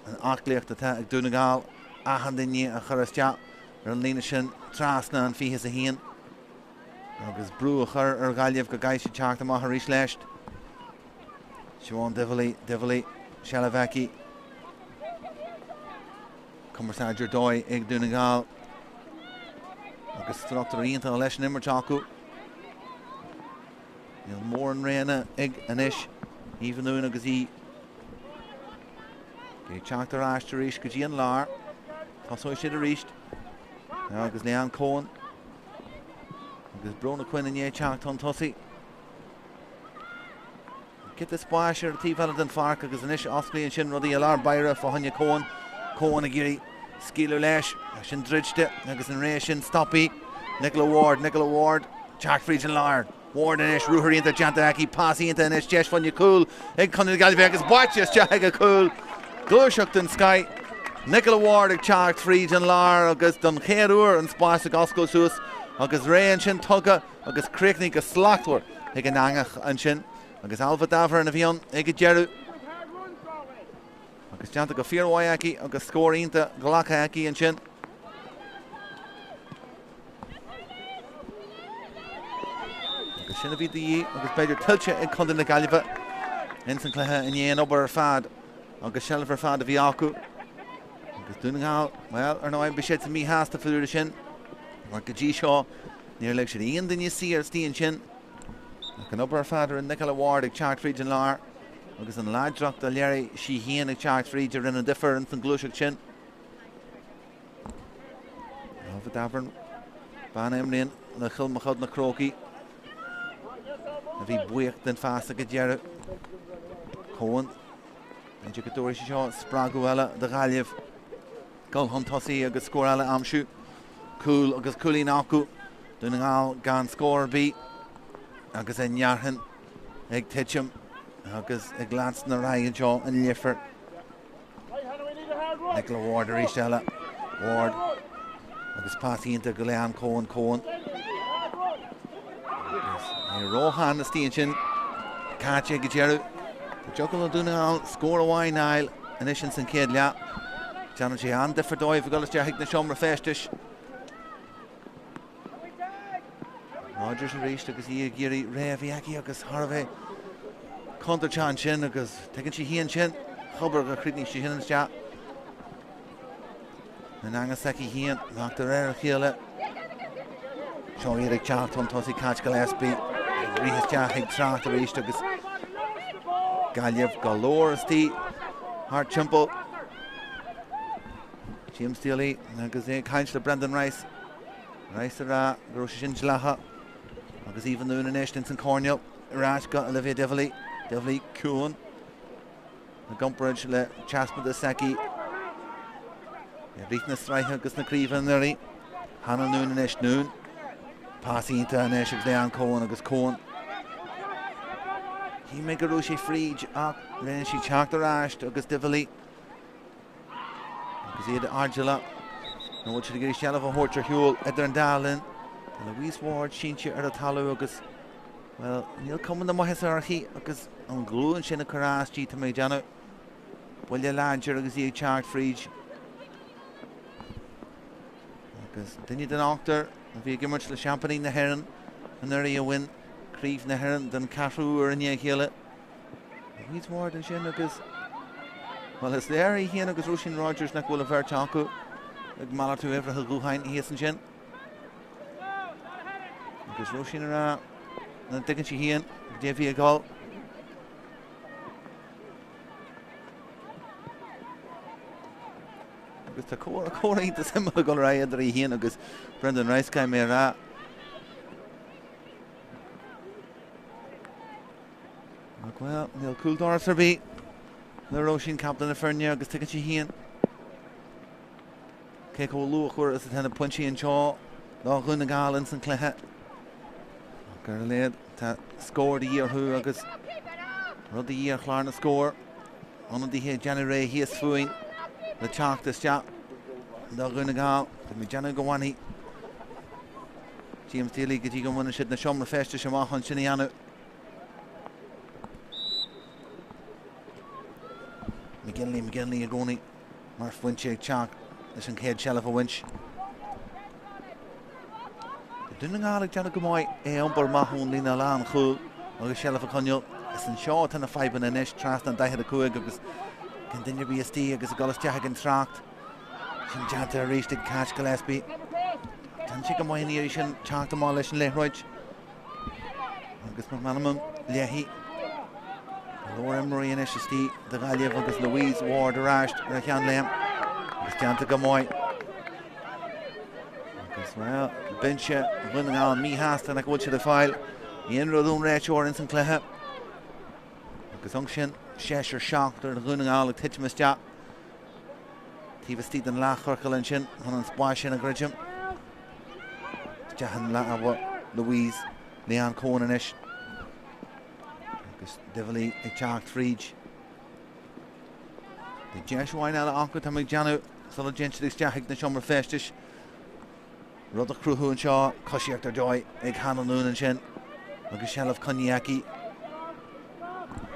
an aclaíocht atá ag Dún na nGall achan duine a chur isteach ar an líne sin trasna an 21 agus brú a chur ar Ghaillimh go gcaithfidh siad teacht amach arís leis. Siobhán Divilly, Divilly, seilbh aici. Cumarsáid ar dóigh ag Dún na nGall agus struchtúr iontach leis an imirt acu. Níl mórán réanna ag anois Aoife Noone agus í ag teacht ar ais arís go dtí an lár. Tosóidh siad arís agus Leanne Coen agus Bróna Quinn i ndiaidh teacht chun tosaigh. Giota spáis ar an taobh eile den pháirc agus anois osclaíonn sin rudaí i lár báire fá choinne Coen. Coen ag iarraidh scaoileadh leis. Sin druidte agus an ré sin stoptha. Nicola Ward, Nicola Ward, teacht fríd an lár. Ward anois, ruathar iontach déanta aici, pas iontach anois, deis fá choinne cúl ag Contae na Gaillimhe agus buailte isteach ag an chúl. Gluaiseacht den scoith. Nicola Ward ag teacht fríd an lár agus don chéad uair an spás ag oscailt suas agus ré ansin tugtha agus críochnaithe go slachtmhar ag an eangach ansin agus Ailbhe Davoren a bhí ann ag an deireadh agus déanta go fíormhaith aici agus scór iontach glactha aici ansin. Agus sin a bhí de dhíth agus b'fhéidir tuillte ag Contae na Gaillimhe ins an chluiche i ndiaidh an obair ar fad agus seilbh ar fad a bhí acu. Agus Dún na nGall, bhuel, ar ndóigh, beidh siadsan míshásta faoi sin mar go dtí seo níor lig siad aon duine saor istigh ansin. Ach an obair ar fad a rinne Nicola Ward ag teacht fríd an lár agus an láidreacht a léirigh sí féin ag teacht fríd a rinne an difear ins an ghluaiseacht sin. Ailbhe Davoren, bean a imríonn le Cill Mochuda na Crócaigh, a bhí buíoch den phas ag an deireadh. Coen, b'fhéidir go dtabharfaidh sé seo spreagadh eile do Ghaillimh dul chun tosaigh agus scór eile a aimsiú. Cúl agus cúilín acu, Dún na nGall gan scór ar bith agus a ndéarfainn ag titim agus ag leanstan ar aghaidh anseo i Leifear. Nicola Ward arís eile. Ward agus pas iontach go Leanne Coen. Coen. Agus é róshean istigh ansin. Caite ag an deireadh. Dá dtiocfadh le Dún na nGall scór amháin a fháil anois ins an chéad leath. Déanann sé an-difear dóibh ag dul isteach chuig na seomra feistis. Rogers arís agus í ag iarraidh ré a bhí aici agus thar a bheith contúirteach ansin agus tuigeann sí féin sin, chobair gur chríochnaigh sí sin isteach in eangas aici féin ach de réir a chéile seo iad ag teacht chun tosaigh Cáit Gillespie ag rith isteach ag trácht arís agus Gaillimh go leor istigh thart timpeall. James Daly agus é ag caint le Brendan Rice. Rice ag rá go raibh sé sin dleathach agus Aoife Noone anois ins an choirnéal. Ar ais go Olivia Divilly. Divilly ciúin i gcomparáid le taispeántas s'aici i rith na sraithe agus na craoibhe anuraidh. Hannah Noone anois. Noone. Pas iontach anois agus Leanne Coen agus Coen. Shíl mé go raibh sé fríd ach rinne sí teacht ar ais agus Divilly. Agus iad airdeallach, an bhfuil siad ag iarraidh seilbh a thabhairt ar shiúl idir an dá linn? Tá Louise Ward sínte ar an talamh agus, bhuel, níl cuma na maitheasa uirthi agus an ghlúin sin ag cur as di, tá mé ag déanamh. Buille láidir agus í ag teacht fríd. Agus duine den ochtar a bhí ag imirt le seaimpíní na hÉireann anuraidh a bhain Craobh na hÉireann den cheathrú huair i ndiaidh a chéile. Louise Ward ansin agus, bhuel, is léir í féin agus Róisín Rogers nach bhfuil an bheirt acu ag malartú uimhreacha gutháin thíos ansin. Agus Róisín ag rá nach dtuigeann sí féin cad é a bhí ag dul. Agus tá comhrá iontach suimiúil ag dul ar aghaidh idir í féin agus Brendan Rice, caithfidh mé a rá. Ach bhuel, níl cúldoras ar bith le Róisín, captaen na foirne, agus tuigeann sí féin cé chomh luachmhar is atá na pointí anseo do Dhún na nGall ins an chluiche. Ach ar a laghad, tá scór de dhíth orthu agus rud de dhíth ar chlár na scór. Ionadaithe ag déanamh réidh thíos fúinn le teacht isteach do Dhún na nGall. Tá mé ag déanamh go bhfanfaidh James Daly go dtí go mbaineann siad na seomra feistis amach chun sin a dhéanamh. McGinley, McGinley i gcónaí mar phointe ag teacht leis an chéad seilbh a bhaint. Dún na nGall ag déanamh go maith é a iompar amach ón líne lánchúil agus seilbh a choinneáil. Is anseo atá na fadhbanna anois, trasna an 45 agus gan duine ar bith istigh agus ag dul isteach ag an trácht. Sin déanta arís ag Cáit Gillespie. Déanann sí go maith an iarraidh sin teacht amach leis an liathróid. Agus McManamon léi. Go leor imreoirí anois istigh do Ghaillimh agus Louise Ward ar ais ar a sheanléim. Agus déanta go maith. Agus bhuel, binse Dhún na nGall míshásta nach bhfuil siad ag fáil aon rud ón réiteoir ins an cluiche. Agus ansin seisear seachtar Dhún na nGall ag titim isteach taobh istigh den leathchiorcal ansin chun an spás sin a dhruidim. Isteach i lámha Louise Leanne Coen anois. Agus Divilly ag teacht fríd. Beidh deis amháin eile acu, tá mé ag déanamh, sula dtéann siad isteach ag na seomra feistis. Rud a chruthú anseo, coisíocht ar dóigh ag Hannah Noone ansin agus seilbh coinnithe aici.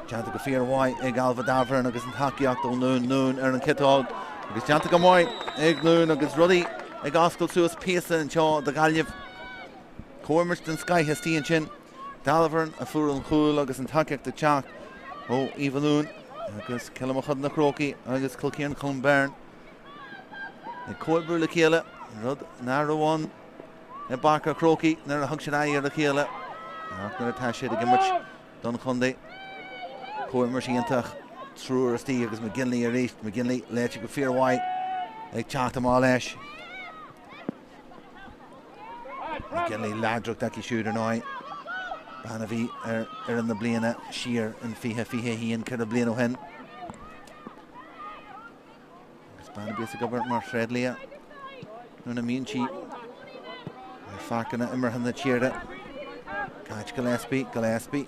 Déanta go fíormhaith ag Ailbhe Davoren agus an tacaíocht ó Noone, Noone ar an chiotóg agus déanta go maith ag Noone agus rudaí ag oscailt suas píosa anseo do Ghaillimh. Comhimirt den scoith istigh ansin. Davoren a fuair an chúl agus an tacaíocht ag teacht ó Aoibhe Noone agus Cill Mochuda na Crócaigh agus Cill Chiaráin Colm Byrne ag comhoibriú le chéile, rud nach raibh ann i bPáirc an Chrócaigh nuair a thug siad aghaidh ar a chéile ach nuair atá siad ag imirt don chontae. Comhimirt iontach, triúr istigh agus McGinley arís, McGinley léite go fíormhaith ag teacht amach leis. McGinley láidreacht aici siúd ar ndóigh. Bean a bhí ar fhoireann na bliana siar in 2021, 4 bliana ó shin. Agus bean a bhíos ag obair mar thréadlia nuair a mbíonn sí ar pháirceanna imeartha na tíre. Cáit Gillespie, Gillespie.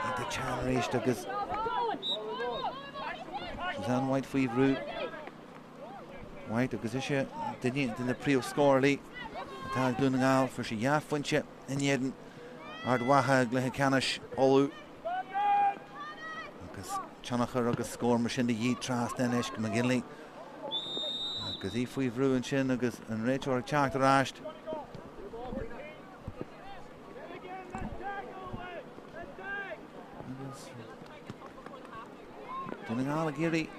Iontach teann arís agus Suzanne White faoi bhrú. White agus ise duine de na príomhscórálaí atá ag Dún na nGall. Fuair sí dhá phointe in éadan Ard Mhacha i gcluiche ceannais Uladh. Agus tionchar agus scór mar sin de dhíth trasna anois go McGinley. Agus í faoi bhrú ansin agus an réiteoir ag teacht ar ais. Agus Dún na nGall ag iarraidh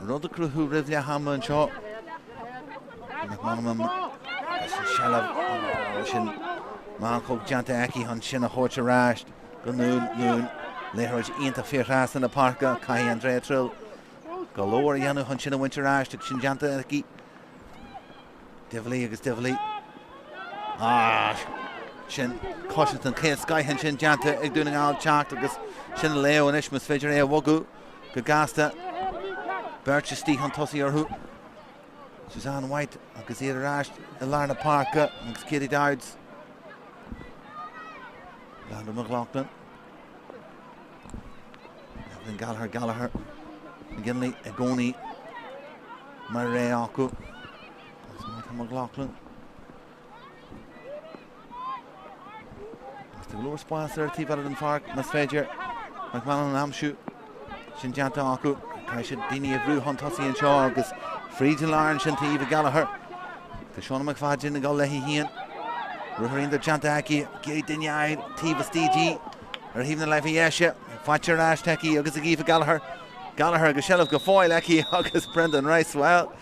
rud a chruthú roimh leath ama anseo. McManamon agus an seilbh sin meancóg déanta aici chun sin a thabhairt ar ais go Noone. Noone, liathróid iontach fíor trasna na páirce. Caithfidh Andrea Trill go leor a dhéanamh chun sin a bhaint ar ais agus sin déanta aici. Divilly agus Divilly. Ah! Sin cosaint den chéad scoith ansin déanta ag Dún na nGall teacht agus sin a Leo anois más féidir é a bhogadh go gasta. Beirt istigh chun tosaigh orthu. Suzanne White agus iad ar ais i lár na páirce agus Katie Dowds. Leandra McLaughlin. Evelyn Gallagher, Gallagher, McGinley i gcónaí mar ré acu. Agus Martha McLaughlin. Agus tá go leor spás ar an taobh eile den pháirc más féidir McMahon a aimsiú. Sin déanta acu. Caithfidh siad daoine a bhrú chun tosaigh anseo agus fríd an lár ansin to Eva Gallagher. Tá Shauna McFadyen ag dul léi féin. Ruathar iontach déanta aici. Ag iarraidh duine a fháil taobh istigh di ar thaobh na láimhe dheise. Faighte ar ais aici agus ag Eva Gallagher. Gallagher agus seilbh go fóill aici agus Brendan Rice, bhuel,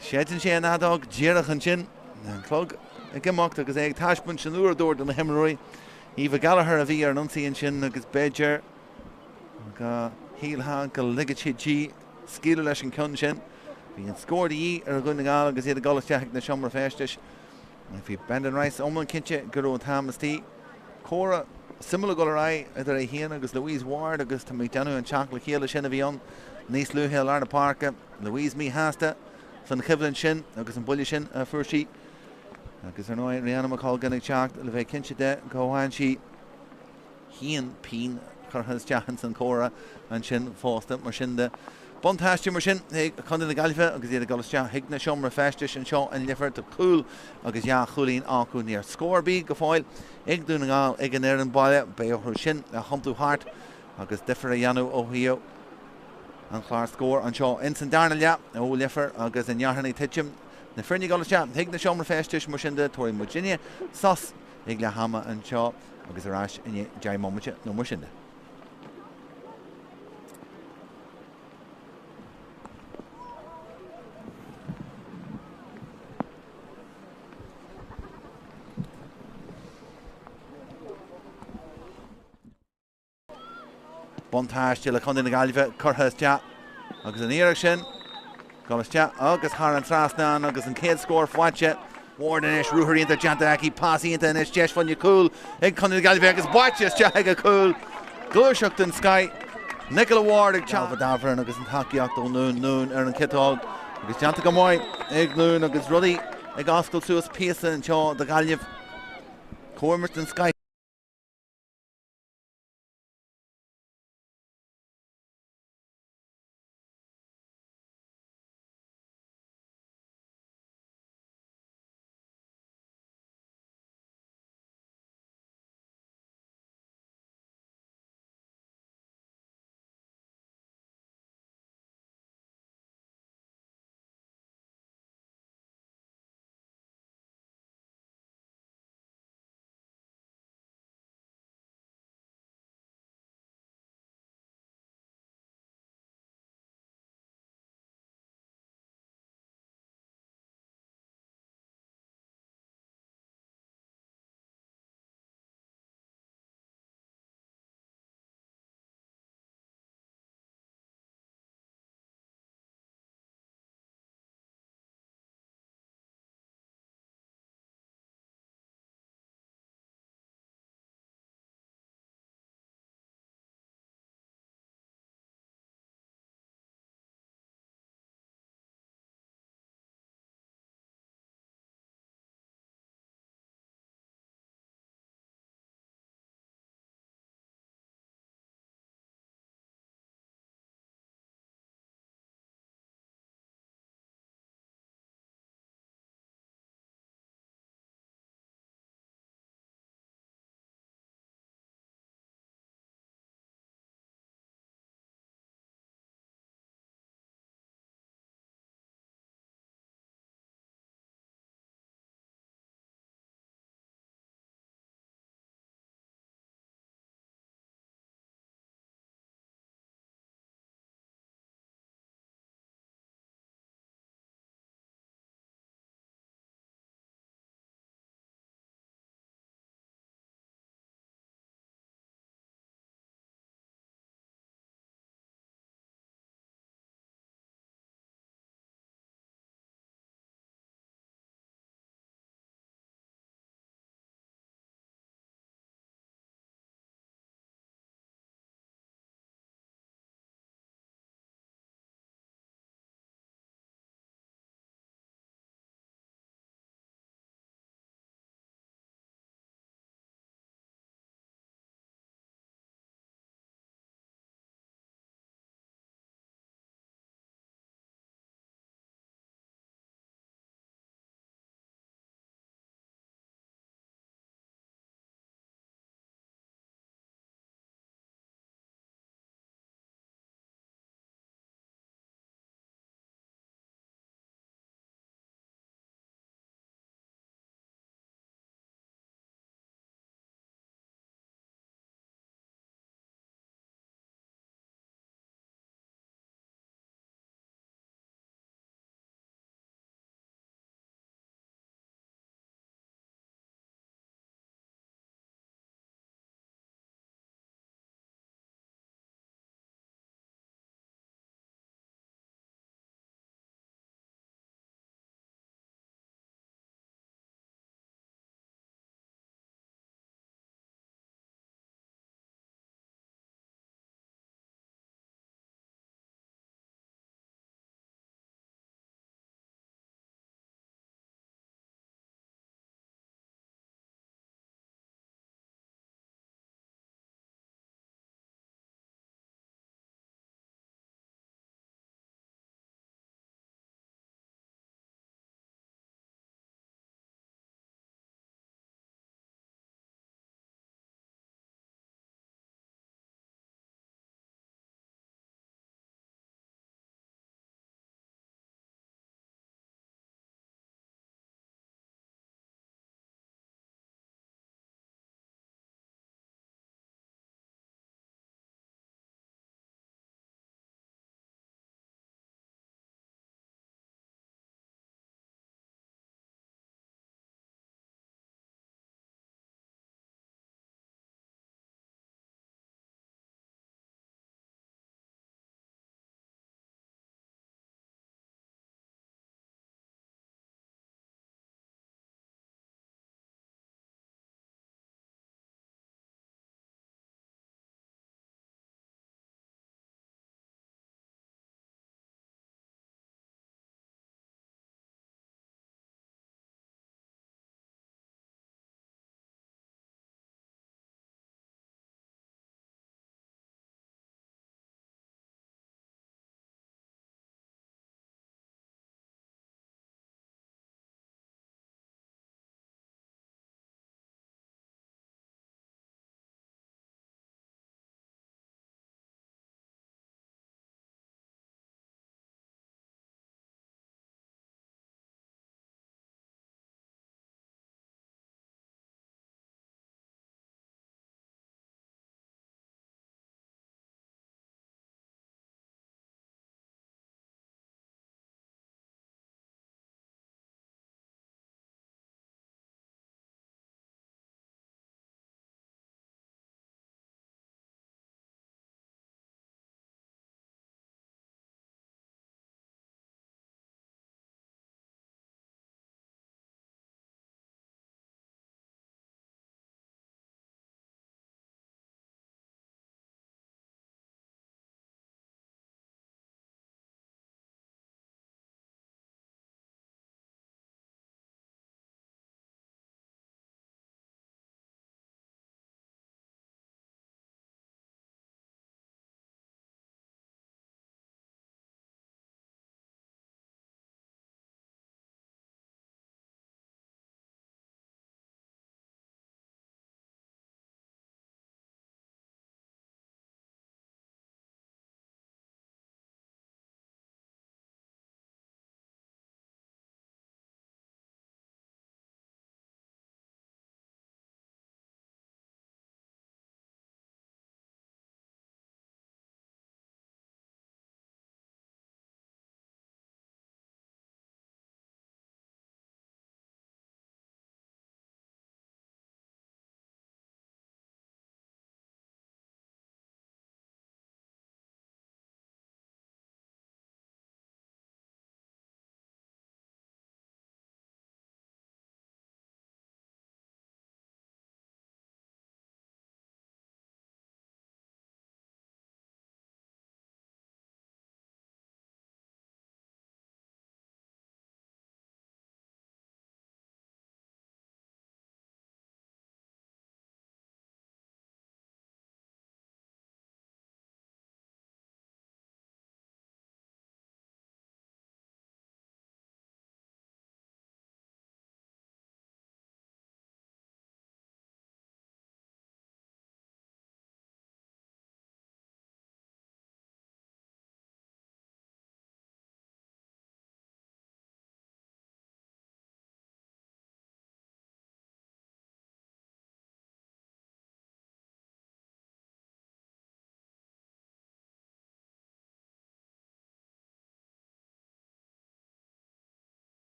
séideann sé an fheadóg díreach ansin. An clog ag imeacht agus é ag taispeáint an uaireadóir do na himreoirí. Eva Gallagher a bhí ar an ionsaí ansin agus b'fhéidir go shílfeá go ligfeadh siad di scaoileadh leis an gceann sin. Bhí an scór de dhíth ar Dhún na nGall agus iad ag dul isteach ag na seomra feistis. Bhí Brendan Rice iomlán cinnte go raibh an t-am istigh. Comhrá suimiúil ag dul ar aghaidh idir é féin agus Louise Ward agus tá mé ag déanamh an teacht le chéile sin a bhí ann níos luaithe i lár na páirce. Louise míshásta fan choimhlint sin agus an buille sin a fuair sí. Agus ar ndóigh Rihanna McColgan ag teacht le bheith cinnte de go bhfaigheann sí féin pian curtha isteach ins an chomhrá ansin fosta. Mar sin de, buntáiste mar sin ag Contae na Gaillimhe agus iad ag dul isteach chuig na seomra feistis anseo in Leifear. Tá cúl agus dhá chúilín acu. Níl scór ar bith go fóill ag Dún na nGall ag an fhoireann baile. Beidh orthu sin a thiontú thart agus difear a dhéanamh ó thaobh an chlár scór anseo ins an darna leath ó Leifear agus i nDeartháin ag titim. Na foirne ag dul isteach chuig na seomra feistis mar sin de, tabharfaidh muidinne sos ag leath ama anseo agus ar ais i ndiaidh 10 mbomaite nó mar sin de. Buntáiste le Contae na Gaillimhe curtha isteach agus an iarracht sin dul isteach agus thar an trasnán agus an chéad scór faighte. Ward anois, ruathar iontach déanta aici, pas iontach anois, deis fá choinne cúl ag Contae na Gaillimhe agus buailte isteach ag an chúl. Gluaiseacht den scoith. Nicola Ward ag teacht. Davoren agus an tacaíocht ón nDún, Noone ar an chiotóg agus déanta go maith ag Noone agus rudaí ag oscailt suas píosa anseo do Ghaillimh. Comhimirt den scoith.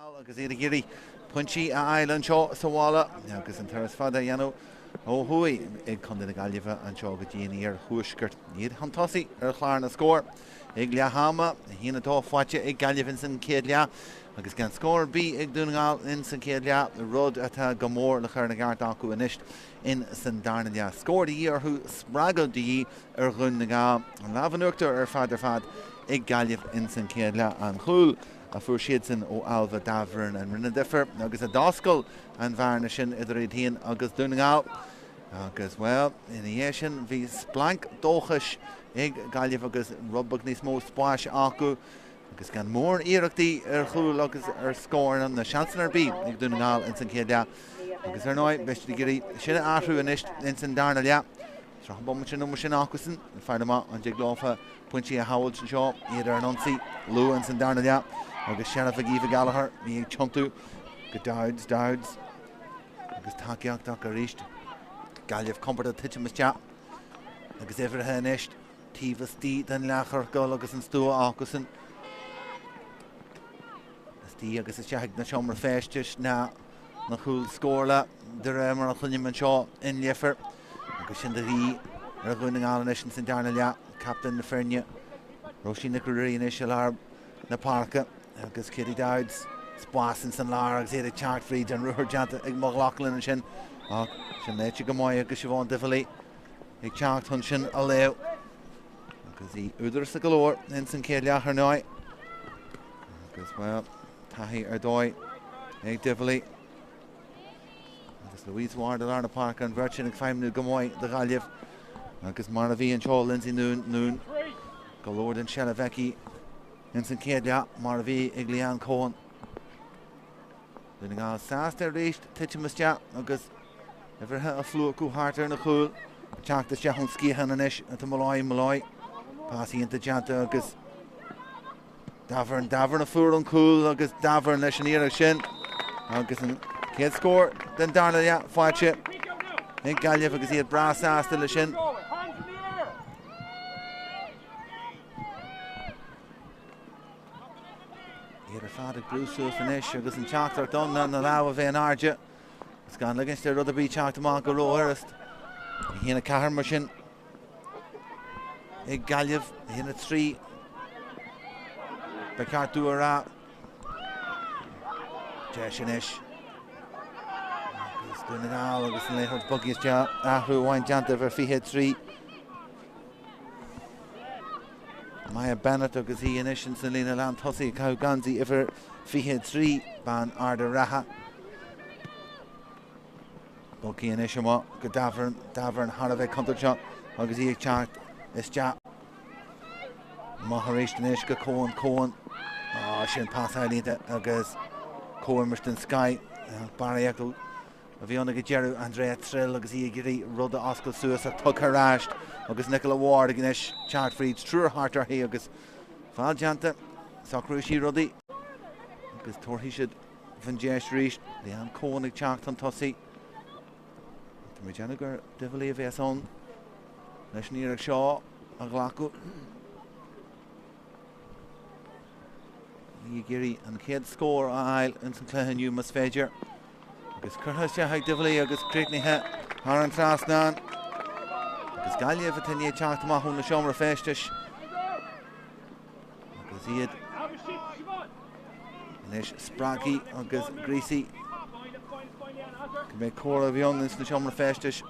Gall agus iad ag iarraidh pointí a fháil anseo sa bhaile agus an turas fada a dhéanamh ó thuaidh ag Contae na Gaillimhe anseo go dtí an iarthuaisceart. Iad chun tosaigh ar chlár na scór ag leath ama, 1-2 faighte ag Gaillimh ins an chéad leath agus gan scór ar bith ag Dún na nGall ins an chéad leath, rud atá go mór le cur ina gceart acu anois in san darna leath. Scór de dhíth orthu, spreagadh de dhíth ar Dhún na nGall. An lámh in uachtar ar fad ar fad ag Gaillimh ins an chéad leath. An chúl a fuair siadsan ó Ailbhe Davoren a rinne difear agus a d'oscail an bhearna sin idir iad féin agus Dún na nGall. Agus, bhuel, ina dhiaidh sin bhí splanc dóchais ag Gaillimh agus rud beag níos mó spáis acu agus gan mórán iarrachtaí ar chúl agus ar scór ná seansanna ar bith ag Dún na nGall ins an chéad leath. Agus ar ndóigh, beidh siad ag iarraidh sin a athrú anois ins an darna leath. 30 bomaite nó mar sin acusan, faire amach an dtig leofa pointí a shábháilt anseo, iad ar an ionsaí luath ins an darna leath agus seilbh ag Aoife Gallagher, í ag tiontú go Dowds, Dowds agus tacaíocht acu arís. Gaillimh compordach titim isteach agus uimhreacha anois taobh istigh den leathchiorcal agus an stua acusan. Istigh agus isteach ag na seomra feistis ná na cúil scórála de réir mar a chluinim anseo in Leifear agus sin de dhíth ar Dhún na nGall anois ins an darna leath. Captaen na foirne, Róisín Nic Ruairí anois i lár na páirce agus Katie Dowds spás ins an lár agus iad ag teacht fríd an ruathar déanta ag McLaughlin ansin ach sin léite go maith agus Siobhán Divilly ag teacht chun sin a léamh agus í údarasach go leor ins an chéad leath ar ndóigh. Agus bhuel, taithí ar dóigh ag Divilly agus Louise Ward i lár na páirce, an bheirt sin ag feidhmniú go maith do Ghaillimh. Agus mar a bhí anseo Lindsay Noone, Noone go leor den seilbh aici ins an chéad leath mar a bhí ag Leanne Coen. Dún na nGall sásta arís titim isteach agus uimhreacha a phlúchadh thart ar na cúil. Teacht isteach ón sciathán anois atá Molloy, Molloy. Pas iontach déanta agus Davern, Davern a fuair an cúl agus Davern leis an iarracht sin agus an chéad scór den darna leath faighte ag Gaillimh agus iad breá sásta leis sin. Iad ar fad ag brú suas anois agus an teachtaireacht ann ná na lámha a bheith in airde agus gan ligint do rud ar bith teacht amach go rófhurast. 1-4 mar sin ag Gaillimh, 1-3 ba cheart domh a rá. Deis anois. Agus Dún na nGall agus an liathróid bogtha isteach, athrú amháin déanta ar 23. Maya Bennett agus í anois ins an líne lán tosaigh ag caitheamh geansaí uimhir 23, bean Ard an Rátha. Bogtha anois amach go Davern, Davern thar a bheith contúirteach agus í ag teacht isteach. Amach arís anois go Coen, Coen. Ah, sin pas ealaíonta agus comhimirt den scoth. Barraíocht a bhí ann ag an deireadh, Andrea Trill agus í ag iarraidh rud a oscailt suas ach tugtha ar ais agus Nicola Ward ag anois teacht fríd triúr thart uirthi agus feall déanta, socróidh sí rudaí agus tabharfaidh siad an deis arís. Leanne Coen ag teacht chun tosaigh. Tá mé ag déanamh gur Divilly a bheas ann leis an iarracht seo a ghlacadh. Í ag iarraidh an chéad scór a fháil ins an cluiche inniu más féidir. Agus curtha isteach ag Divilly agus críochnaithe thar an trasnán. Agus Gaillimh atá i ndiaidh teacht amach ó na seomra feistis. Agus iad anois spreagtha agus gríosaithe. Cibé comhrá a bhí ann ins na seomra feistis.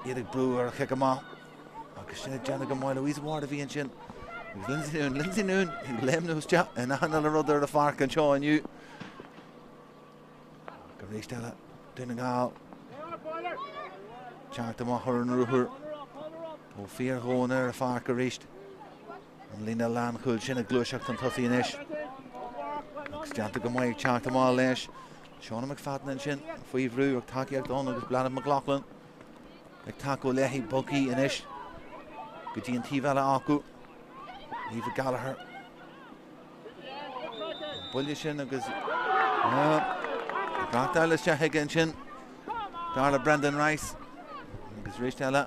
Iad ag brú ar a chic amach. Agus sin ag déanamh go maith Louise Ward a bhí ansin. Agus Lindsay Noone, Lindsay Noone ag léimniú isteach in achan uile rud ar an pháirc anseo inniu. Agus arís eile Dún na nGall. Teacht amach ar an ruathar ó fíordhomhain ar an pháirc arís. An líne lánchúil sin ag gluaiseacht chun tosaigh anois. Agus déanta go maith ag teacht amach leis. Shauna McFadden ansin faoi bhrú ag tacaíocht ann agus Bláthnaid McLaughlin ag tacú léi bogtha anois go dtí an taobh eile acu. Aoife Gallagher. An buille sin agus ag isteach aige ansin. Dar le Brendan Rice agus arís eile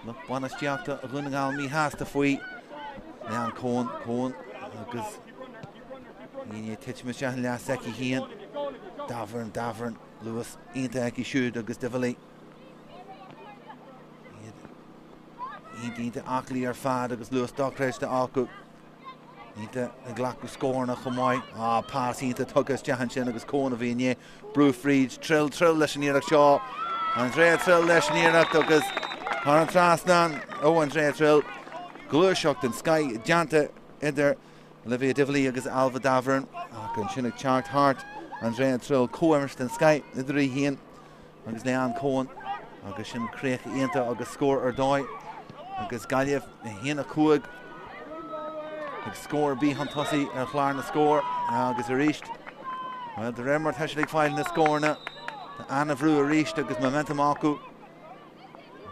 lucht bainistíochta Dhún na nGall míshásta faoi. Leanne Coen, Coen agus Í i ndiaidh titim isteach an leath s'aici féin. Davern, Davern, luas iontach aici siúd agus Divilly. Iad iontach iontach aclaí ar fad agus luas dochreidte acu. Iontach ag glacadh scóranna chomh maith. Ah, pas iontach tugtha isteach ansin agus Coen a bhí i ndiaidh brú fríd. Trill, Trill leis an iarracht seo. Andrea Trill leis an iarracht agus thar an trasnán ó Andrea Trill. Gluaiseacht den scoith déanta idir Olivia Divilly agus Ailbhe Davern ach ansin ag teacht thart Andrea Trill comhimirt den scoith idir í féin agus Leanne Coen agus sin críoch iontach agus scór ar dóigh agus Gaillimh 1-5 ag scór ar bith chun tosaigh ar chlár na scór agus arís well de réir mar tá siad ag fáil na scóranna tá an-bhrú arís agus momentum acu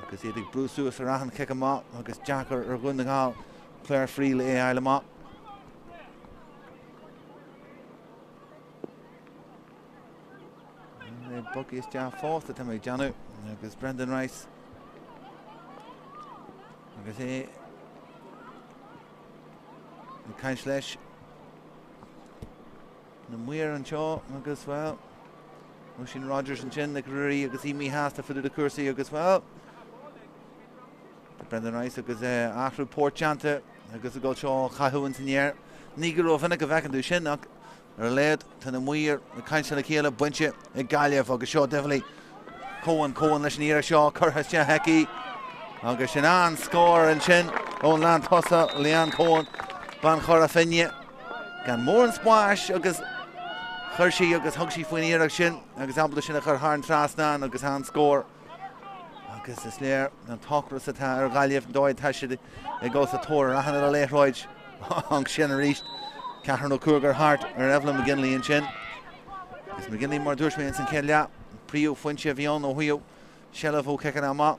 agus iad ag brú suas ar achan chic amach agus deacair ar Dhún na nGall Claire Friel é a fháil amach. É bogtha isteach fosta tá mé ag déanamh agus Brendan Rice agus é ag caint leis na maoir anseo agus bhuel Róisín Rogers ansin Nic Ruairí agus í míshásta fá dtaobh de cúrsaí agus bhuel Brendan Rice agus athrú poirt déanta agus ag dul seo a chaitheamh ins an aer. Ní go rómhinic a bhfeiceann tú sin ach ar a laghad tá na maoir ag caint lena chéile bainte ag Gaillimh agus seo Divilly. Coen, Coen leis an iarracht seo curtha isteach aici agus sin an-scór ansin ón lán tosaigh Leanne Coen, bean Chora Finne gan mórán spáis agus chuir sí agus thug sí faoin iarracht sin agus ábalta sin a chur thar an trasnán agus an-scór. Agus is léir an t-ocras atá ar Ghaillimh, an dóigh atá siad ag dul sa tóir ar achan uile liathróid. Ansin arís, ceathrar nó cúigear thart ar Evelyn McGinley ansin. Agus McGinley, mar a dúirt mé ins an chéad leath, príomhphointe a bhí ann ó thaobh seilbh ó chiceanna amach.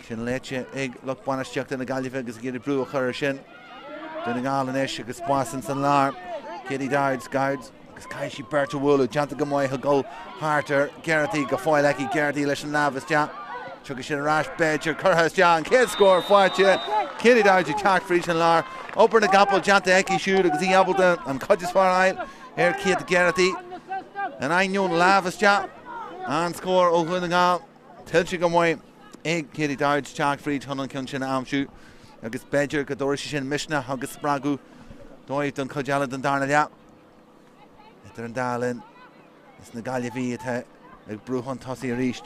Sin léite ag lucht bainistíochta na Gaillimhe agus ag iarraidh brú a chur ar sin. Dún na nGall anois agus spás ins an lár. Katie Dowds, Dowds agus caithfidh sí beirt a bhualadh. Déanta go maith ag dul thart ar Geraghty go fóill aici. Geraghty leis an lámh isteach. Tiocfaidh sin ar ais b'fhéidir. Curtha isteach an chéad scór faighte. Katie Dowds ag teacht fríd an lár. Obair na gcapall déanta aici siúd agus í ábalta an chuid is fearr a fháil ar Kate Geraghty. In ainneoin lámh isteach. An scór ó Dhún na nGall. Tuillte go maith ag Katie Dowds teacht fríd chun an ceann sin a aimsiú agus b'fhéidir go dtabharfaidh sé sin misneach agus spreagadh dóibh don chuid eile den darna leath. Idir an dá linn, is na Gaillimhigh atá ag brú chun tosaigh arís.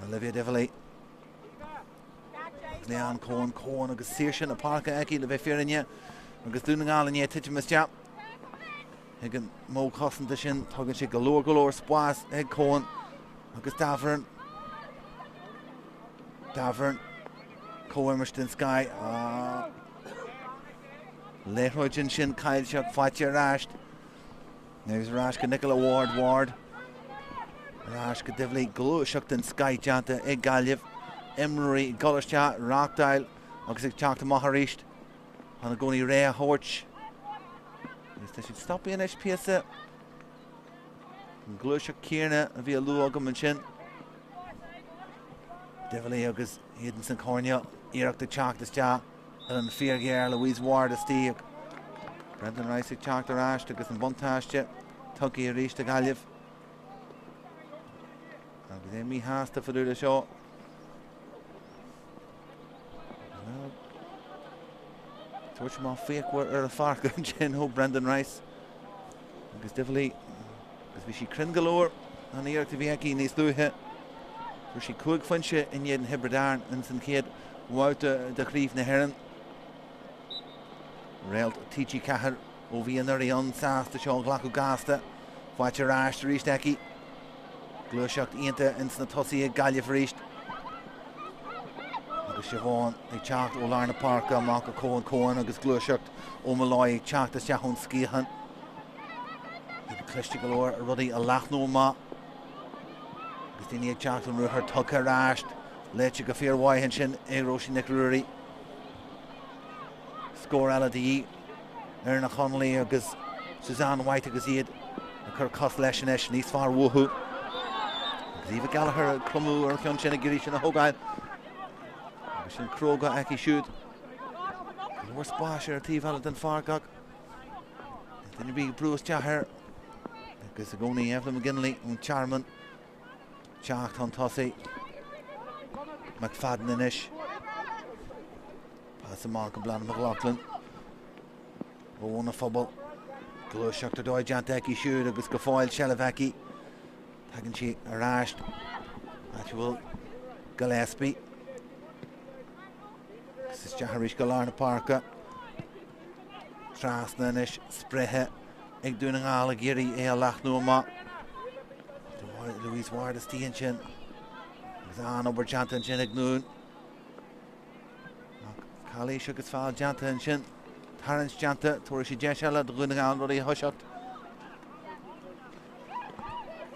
Olivia Divilly. Leanne Coen, Coen agus saoirse na páirce aici le bheith fírinneach agus Dún na nGall i ndiaidh titim isteach. Ag an modh cosanta sin, tugann sé go leor go leor spáis ag Coen agus Davern. Davern. Comhimirt den scoth. Ah. Liathróid ansin caillte ach faighte ar ais. Agus ar ais go Nicola Ward. Ward. Ar ais go Divilly. Gluaiseacht den scoth déanta ag Gaillimh. Imreoirí ag dul isteach, reáchtáil agus ag teacht amach arís. Chun i gcónaí ré a thabhairt. Agus tá siad stoptha anois píosa. An ghluaiseacht chéanna a bhí á lua agam ansin. Divilly agus iad ins an choirnéal. Iarracht ag teacht isteach. Uillinn fíorghéar Louise Ward istigh. Brendan Rice ag teacht ar ais agus an buntáiste tugtha arís do Ghaillimh. Agus é míshásta fá dtaobh de seo. Tabhairt amach fíochmhar ar an pháirc ansin ó Brendan Rice agus Divilly agus bhí sí cruinn go leor an iarracht a bhí aici níos luaithe. Fuair sí 5 phointe in éadan Thiobraid Árann ins an chéad bhabhta de Chraobh na hÉireann. Réalt TG4 ó bhí anuraidh ann sásta seo a ghlacadh gasta. Faighte ar ais arís aici. Gluaiseacht iontach ins na tosaithe ag Gaillimh arís. Agus Siobhán ag teacht ó lár na páirce amach go Coen Coen agus gluaiseacht ó Molloy ag teacht isteach ón sciathán. Iad cliste go leor rudaí a leathnú amach. Agus daoine ag teacht ón ruathar tugtha ar ais. Léite go fíormhaith ansin ag Róisín Nic Ruairí. Scór eile de dhíth. ar na Conallaigh agus Suzanne White agus iad ag cur cos leis anois, níos fearr uathu. Agus Eva Gallagher ag cromadh ar an cheann sin ag iarraidh sin a thógáil. Agus sin cróga aici siúd. Go leor spáis ar an taobh eile den pháirc ach. Duine ar bith ag brú isteach air agus i gcónaí Evelyn McGinley ón Tearmann. Teacht chun tosaigh. McFadden anois. Pas amach go Bláthnaid McLaughlin. Ó Bhun an Phobail. Gluaiseacht ar dóigh déanta aici siúd agus go fóill seilbh aici. Tagann sí ar ais. Áit a bhfuil Gillespie. Agus isteach arís go lár na páirce. Trasna anois spréithe ag Dún na nGall ag iarraidh é a leathnú amach. Louise Ward istigh ansin. Agus an-obair déanta ansin ag Noone. Ach calaois agus feall déanta ansin. Tarraingt déanta, tabharfaidh sé deis eile do Dhún na nGall rudaí a thoiseacht.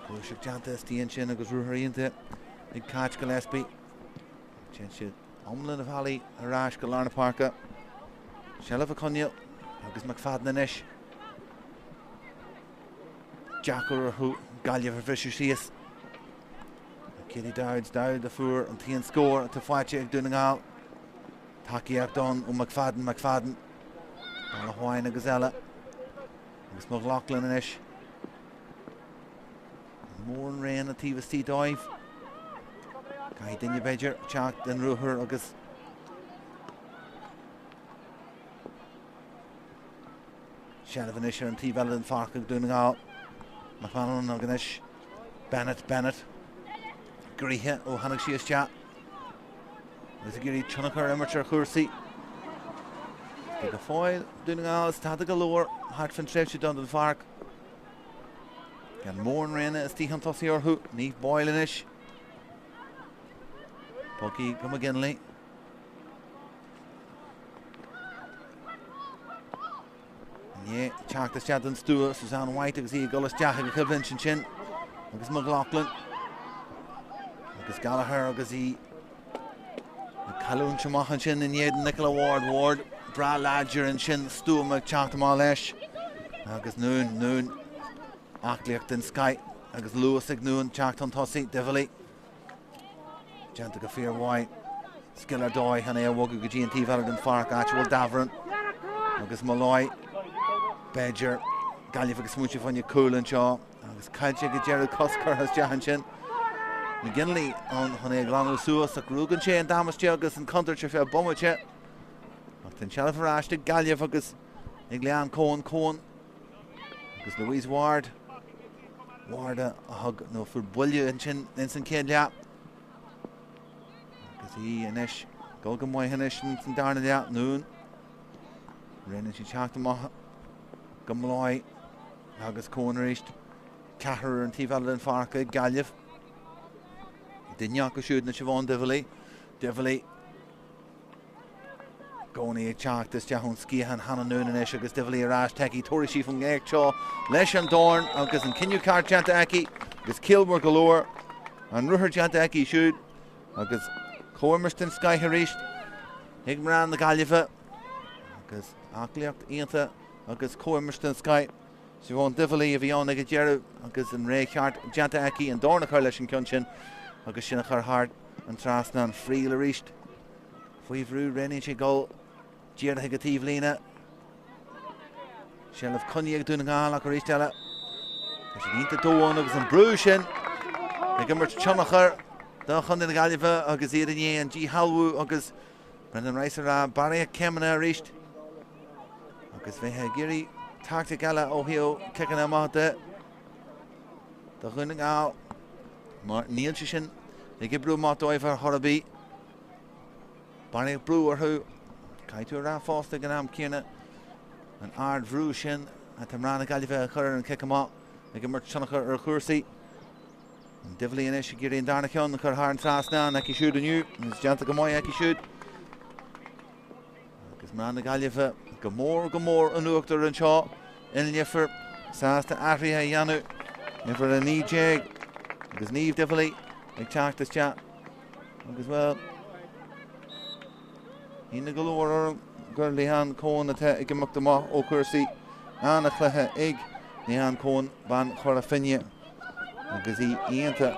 Gluaiseacht déanta istigh ansin agus ruathar iontach ag Cáit Gillespie. Téann siad iomlán an bhealaigh ar ais go lár na páirce. Seilbh á coinneáil agus McFadden anois. Deacair orthu Gaillimh a bhriseadh síos. Katie Dowds, Dowd a fuair an t-aon scór atá faighte ag Dún na nGall. Tacaíocht ann ó McFadden, McFadden. Bealach amháin agus eile. Agus McLaughlin anois. Mór an raon an taobh istigh dóibh. Caithfidh duine b'fhéidir teacht den ruathar agus seilbh anois ar an taobh eile den pháirc ag Dún na nGall. McManamon agus anois Bennett, Bennett. Gnoitheach ó tháinig sí isteach. Agus ag iarraidh tionchar a imirt ar chúrsaí. Go fóill Dún na nGall stadta go leor thart fan tréimhse don den pháirc. Gan mórán raon istigh chun tosaigh orthu. Niamh Boyle anois. Bogtha go McGinley. Inné teacht isteach den stua Suzanne White agus í ag dul isteach ag an choimhlint ansin agus McLaughlin agus Gallagher agus í ag cailliúint amach ansin in éadan Nicola Ward. Ward breá láidir ansin, stuama ag teacht amach leis. Agus Noone, Noone, aclaíocht den scoith agus luas ag Noone teacht chun tosaigh, Divilly. Déanta go fíormhaith. Scil ar dóigh chun é a bhogadh go dtí an taobh eile den pháirc, áit a bhfuil Davoren agus Molloy. B'fhéidir Gaillimh ag smaointiú fá choinne cúl anseo. Agus caillte ag an deireadh, cos curtha isteach ansin. McGinley ann chun é a ghlanadh suas ach ruaigeann sé an damáiste agus an chontúirt ar feadh bomaite. Ach tá an tseilbh ar ais ag Gaillimh agus ag Leanne Coen. Coen agus Louise Ward. Ward a thug nó fuair buille ansin ins an chéad leath. Agus í anois dul go maith anois ins an darna leath. Noone. Rinne sí teacht amach go Molloy. Agus Coen arís, ceathrar ar an taobh eile den pháirc ag Gaillimh. Duine acu siúd ná Siobhán Divilly. Divilly i gcónaí ag teacht isteach ón sciathán Hannah Noone anois agus Divilly ar ais aici. Tabharfaidh sí faoin éacht seo leis an dorn agus an cinneadh ceart déanta aici agus ciallmhar go leor. An ruathar déanta aici siúd agus comhimirt den scoith arís ag mná na Gaillimhe agus aclaíocht iontach agus comhimirt den scoith. Siobhán Divilly a bhí ann ag an deireadh agus an rogha cheart déanta aici an dorn a chur leis an gceann sin agus sin a chur thar an trasnán. Friel arís faoi bhrú, roghnaíonn sé dul díreach ag an taobhlíne. Seilbh coinnithe ag Dún na nGall ach arís eile tá siad iontach domhain agus an brú sin ag imirt tionchar do Chontae na Gaillimhe agus iad i ndiaidh an díshealbhú agus Brendan Rice ag rá barraíocht céimeanna arís agus bheith ag iarraidh tactic eile ó thaobh ciceanna amach de do Dhún na nGall mar níl sé sin ag oibriú amach dóibh ar chor ar bith. Barraíocht brú orthu. Caithfidh tú a rá fosta ag an am céanna an ardbhrú sin atá mná na Gaillimhe a chur ar an cic amach ag imirt tionchar ar chúrsaí. An Divilly anois ag iarraidh an darna ceann a chur thar an trasnán aici siúd inniu agus déanta go maith aici siúd. Agus mná na Gaillimhe go mór go mór in uachtar anseo i Leifear sásta athruithe a dhéanamh. Uimhir 19 agus Niamh Divilly ag teacht isteach agus bhuel ionadh go leor orm gur Leanne Coen atá ag imeacht amach ó chúrsaí. An-chluiche ag Leanne Coen, bean Chora Finne agus í iontach.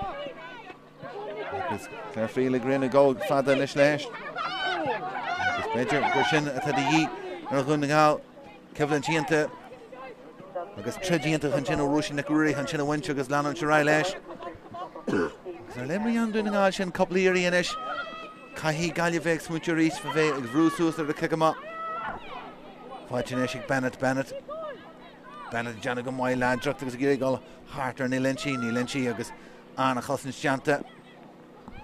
Agus Claire Friel ag rith ag dul fada anois leis. Agus b'fhéidir gur sin atá de dhíth ar Dhún na nGall. Coimhlint iontach. Agus troid iontach ansin ó Róisín Nic Ruairí chun sin a bhaint agus leanúint ar aghaidh leis. Agus ar leith mar dhean Dún na nGall sin cúpla iarraidh anois. Caithfidh Gaillimh bheith ag smaointiú arís fá bheith ag bhrú suas ar an cic amach. Faighte anois ag Bennett, Bennett. Bennett ag déanamh go maith láidreacht agus ag iarraidh dul thart ar Ní Loinsigh, Ní Loinsigh agus an-chosaint déanta.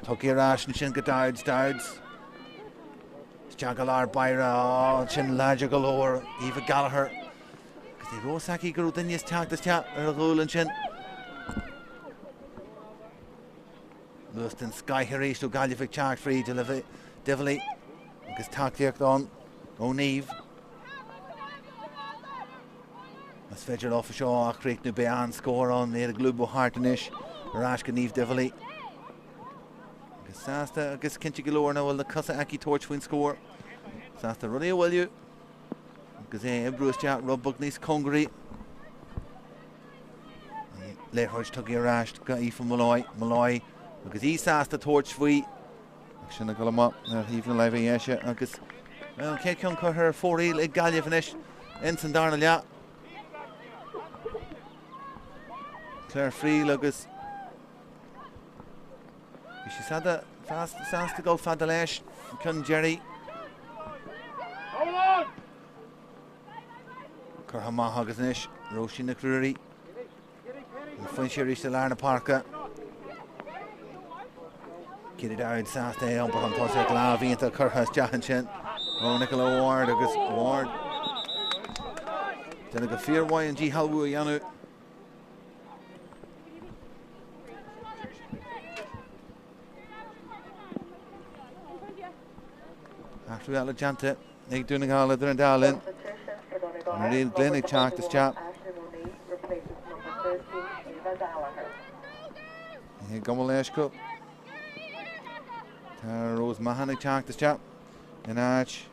Tugtha ar ais ansin go Dowds, Dowds. Isteach i lár báire, ansin láidir go leor, Eva Gallagher. Agus ní raibh fhios aici go raibh duine ag teacht isteach ar a gcúl ansin. Luas den scoith arís ó Gaillimh ag teacht fríd Olivia Divilly agus tacaíocht ann ó Niamh. Más féidir leo seo a chríochnú beidh an-scór ann, iad ag lúbadh thart anois ar ais go Niamh Divilly. Agus sásta agus cinnte go leor nach bhfuil na cosa aici tabhairt faoin scór. Sásta rudaí a mhoilliú agus é a oibriú isteach rud beag níos cóngaraí. An liathróid tugtha ar ais go Aoife Molloy, Molloy agus í sásta tabhairt faoi. Ach sin ag dul amach ar thaobh na láimhe dheise agus an chéad cheann curtha ar fóraoil ag Gaillimh anois ins an darna leath. Claire Friel agus bhí sí sásta dul fada leis an ceann deiridh. Curtha amach agus anois Róisín Nic Ruairí. An foinse arís i lár na páirce. Katie Dowd sásta é a iompar chun tosaigh lámh iontach curtha isteach ansin ó Nicola Ward agus Ward déanamh go fíormhaith an díshealbhú a dhéanamh. Athrú eile déanta ag Dún na nGall idir an dá linn. Mairead Glynn ag teacht isteach. Gabh mo leithscéal. Tá Rose Mahon ag teacht isteach in áit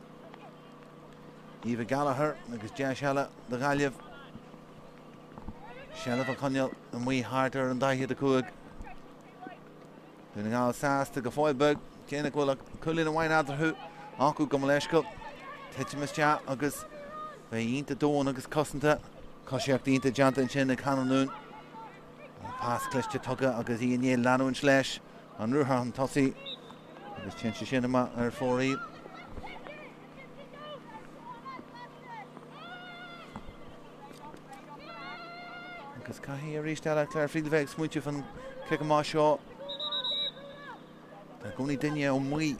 Eva Gallagher agus deis eile do Ghaillimh. Seilbh a choinneáil amuigh thart ar an 45. Dún na nGall sásta go fóill beag, cé nach bhfuil ach cúilín amháin eatarthu acu gabh mo leithscéal. Titim isteach agus bheith iontach domhain agus cosanta. Coisíocht iontach déanta ansin ag Hannah Noone. Pas cliste tugtha agus í i ndiaidh leanúint leis an ruathar chun tosaigh agus téann sé sin amach ar fóraoil. Agus caithfidh arís eile Claire Friel bheith ag smaointiú fan cic amach seo. Tá i gcónaí duine amuigh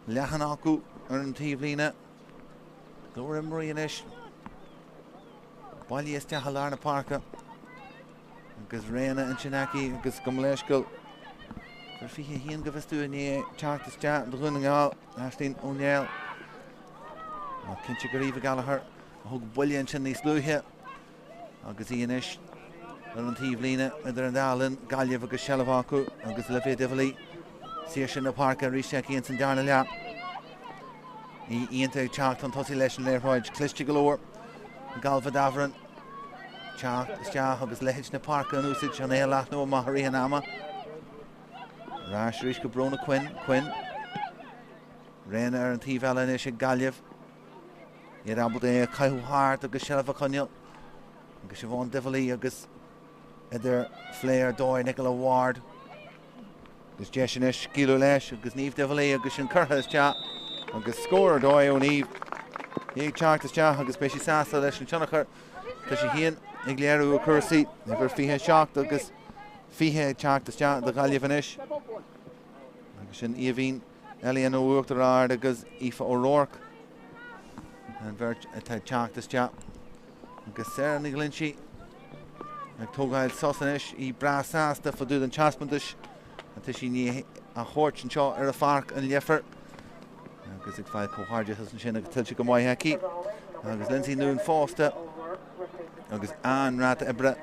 leathan acu ar an taobhlíne. Go leor imreoirí anois. Bailithe isteach i lár na páirce. Agus Réanna ansin aici agus gabh mo leithscéal. Uimhir 21 go bhfios domh i ndiaidh teacht isteach do Dhún na nGall, Aisling Ó Néill. Ach cinnte gur Eva Gallagher a thug buille ansin níos luaithe agus í anois ar an taobhlíne idir an dá linn, Gaillimh agus seilbh acu agus Olivia Divilly saoirse na páirce arís aici ins an darna leath. Í iontach ag teacht chun tosaigh leis an liathróid, cliste go leor ag Ailbhe Davoren. Teacht isteach agus leithead na páirce in úsáid chun é a leathnú amach i rith an ama. Ar ais arís go Bróna Quinn. Quinn. Réanna ar an taobh eile anois ag Gaillimh. Iad ábalta é a chaitheamh thart agus seilbh a choinneáil. Agus Siobhán Divilly agus idir phlé ar dóigh Nicola Ward. Agus deis anois scaoileadh leis agus Niamh Divilly agus sin curtha isteach agus scór ar dóigh ó Niamh. Í ag teacht isteach agus beidh sí sásta leis an tionchar. Tá sí féin ag léiriú a cúrsaí. Uimhir 27 agus 20 ag teacht isteach do Ghaillimh anois. Agus sin Aoibhín Elliott ó Uachtar Ard agus Aoife O'Rourke. An bheirt atá ag teacht isteach. Agus Sarah Ní Ghlinsigh ag tógáil sos anois, í breá sásta fá dtaobh den taispeántas atá sí i ndiaidh a thabhairt anseo ar an pháirc an Leifir. Agus ag fáil comhghairdeachas ansin agus tuillte go maith aici. Agus Lindsay Noone fosta agus an-ráta oibre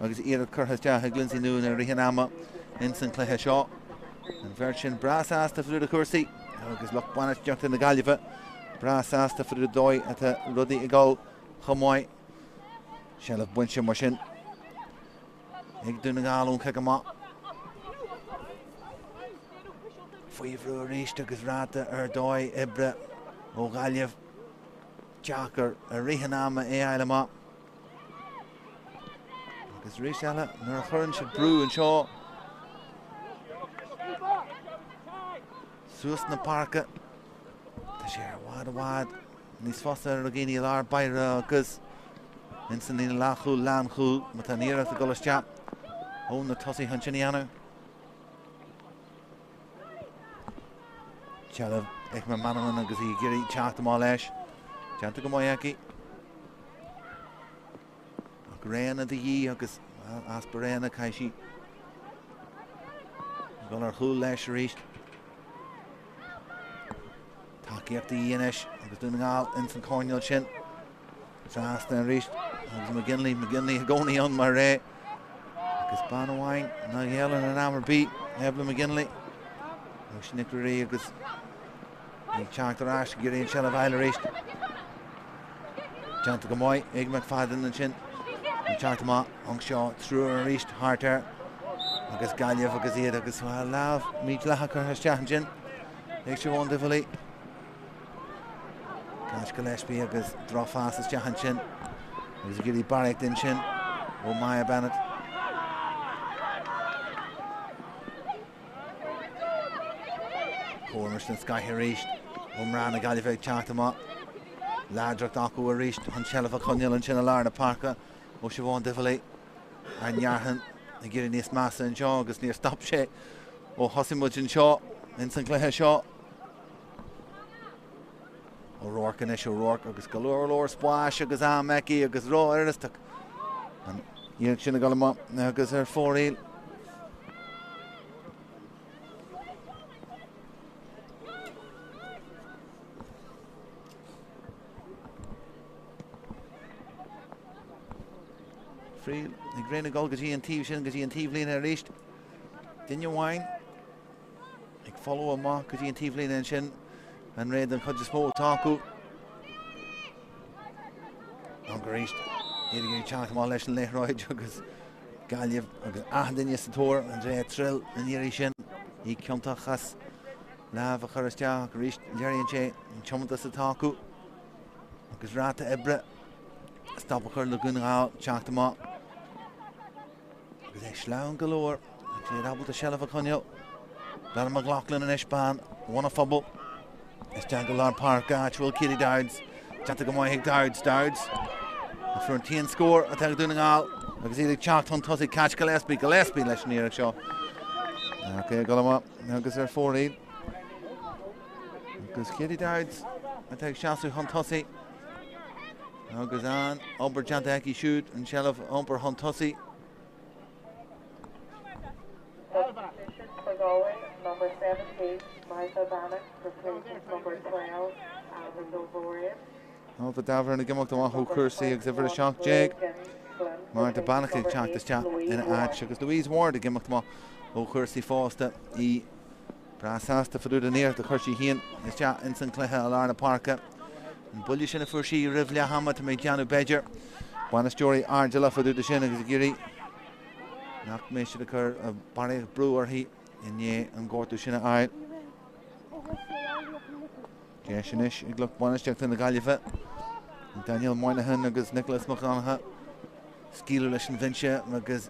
agus iarracht curtha isteach ag Lindsay Noone i rith an ama ins an chluiche seo. An bheirt sin breá sásta fá dtaobh de chúrsaí agus lucht bainistíochta na Gaillimhe breá sásta fá dtaobh den dóigh atá rudaí ag dul chomh maith. Seilbh bainte mar sin ag Dún na nGall ón chic amach. Faoi bhrú arís agus ráta ar dóigh oibre ó Ghaillimh. Deacair i rith an ama é a fháil amach. Agus arís eile, nuair a chuireann siad brú anseo suas na páirce, tá sé i bhfad i bhfad níos fusa ar dhaoine i lár báire agus ins an líne leathchúil, lánchúil, má tá an iarracht ag dul isteach ó na tosaithe ansin a dhéanamh. Seilbh ag McManamon agus í ag iarraidh teacht amach leis. Déanta go maith aici. Ach roghanna de dhíth agus easpa roghanna caithfidh sí dul ar chúl leis arís. Tacaíocht de dhíth anois agus Dún na nGall ins an choirnéal sin. Trasna arís agus McGinley, McGinley i gcónaí ann mar é. Agus bean amháin nach ngéilleann in am ar bith, Evelyn McGinley. Róisín Nic Ruairí agus ag teacht ar ais ag iarraidh an tseilbh a fháil arís. Déanta go maith ag McFadden ansin. Ag teacht amach anseo triúr arís thart air agus Gaillimh agus iad agus lámh mídhleathach curtha isteach ansin ag Siobhán Divilly. Cash Gillespie agus drochphas isteach ansin agus ag iarraidh barraíocht ansin ó Maya Bennett. Comhimirt den scoth arís ó mná na Gaillimhe ag teacht amach. Láidreacht acu arís an tseilbh a choinneáil ansin i lár na páirce ó Siobhán Divilly. An fhearthainn ag éirí níos measa anseo agus níor stop sé ó thosaigh muid anseo ins an gcluiche seo. O'Rourke anois, O'Rourke agus go leor leor spáis agus am aici agus ró-uireastach. An iarracht sin ag dul amach agus ar fóraoil. Friel ag rith ag dul go dtí an taobh sin go dtí an taobhlíne arís. Duine amháin Ag folú amach go dtí an taobhlíne ansin, an réad den chuid is mó atá acu. Ach arís, iad ag iarraidh teacht amach leis an liathróid agus Gaillimh agus achan duine sa tóir, Andrea Trill an iarraidh sin, í ciontach as lámh a chur isteach ach arís léiríonn sé an tiomantas atá acu agus ráta oibre stop a chur le Dún na nGall teacht amach. Agus é sleamhain go leor, agus iad ábalta seilbh a choinneáil. Bella McLaughlin anois, bean Bhun an Phobail. Isteach go lár páirce, áit a bhfuil Katie Dowds. Déanta go maith ag Dowds. Dowds a fuair an t-aon scór atá ag Dún na nGall agus iad ag teacht chun tosaigh. Cat Gillespie, Gillespie leis an iarracht seo. Ach é ag dul amach agus ar fóraoil. Agus Katie Dowds atá ag seasamh chun tosaigh. Agus an obair déanta aici siúd, an tseilbh a iompar chun tosaigh. Substitution for Galway, number 17, Martha Bannock replaces number 12, Ailbhe Davoren. Ailbhe Davoren ag imeacht amach ó chúrsaí agus uimhir 17, Martha Bannock ag teacht isteach ina áit agus Louise Ward ag imeacht amach ó chúrsaí fosta í Breá sásta fá dtaobh den iarracht a chuir sí féin isteach ins an chluiche i lár na páirce. An buille sin a fuair sí roimh leath ama, tá mé ag déanamh b'fhéidir. Bainisteoirí airdeallach fá dtaobh de sin agus ag iarraidh nach mbeidh siad ag cur barraíocht brú uirthi i ndiaidh an gortú sin a fháil. Deis anois ag lucht bainistíochta na Gaillimhe, Daniel Moynihan agus Nicholas Mac Donncha, scaoileadh leis an bhinse agus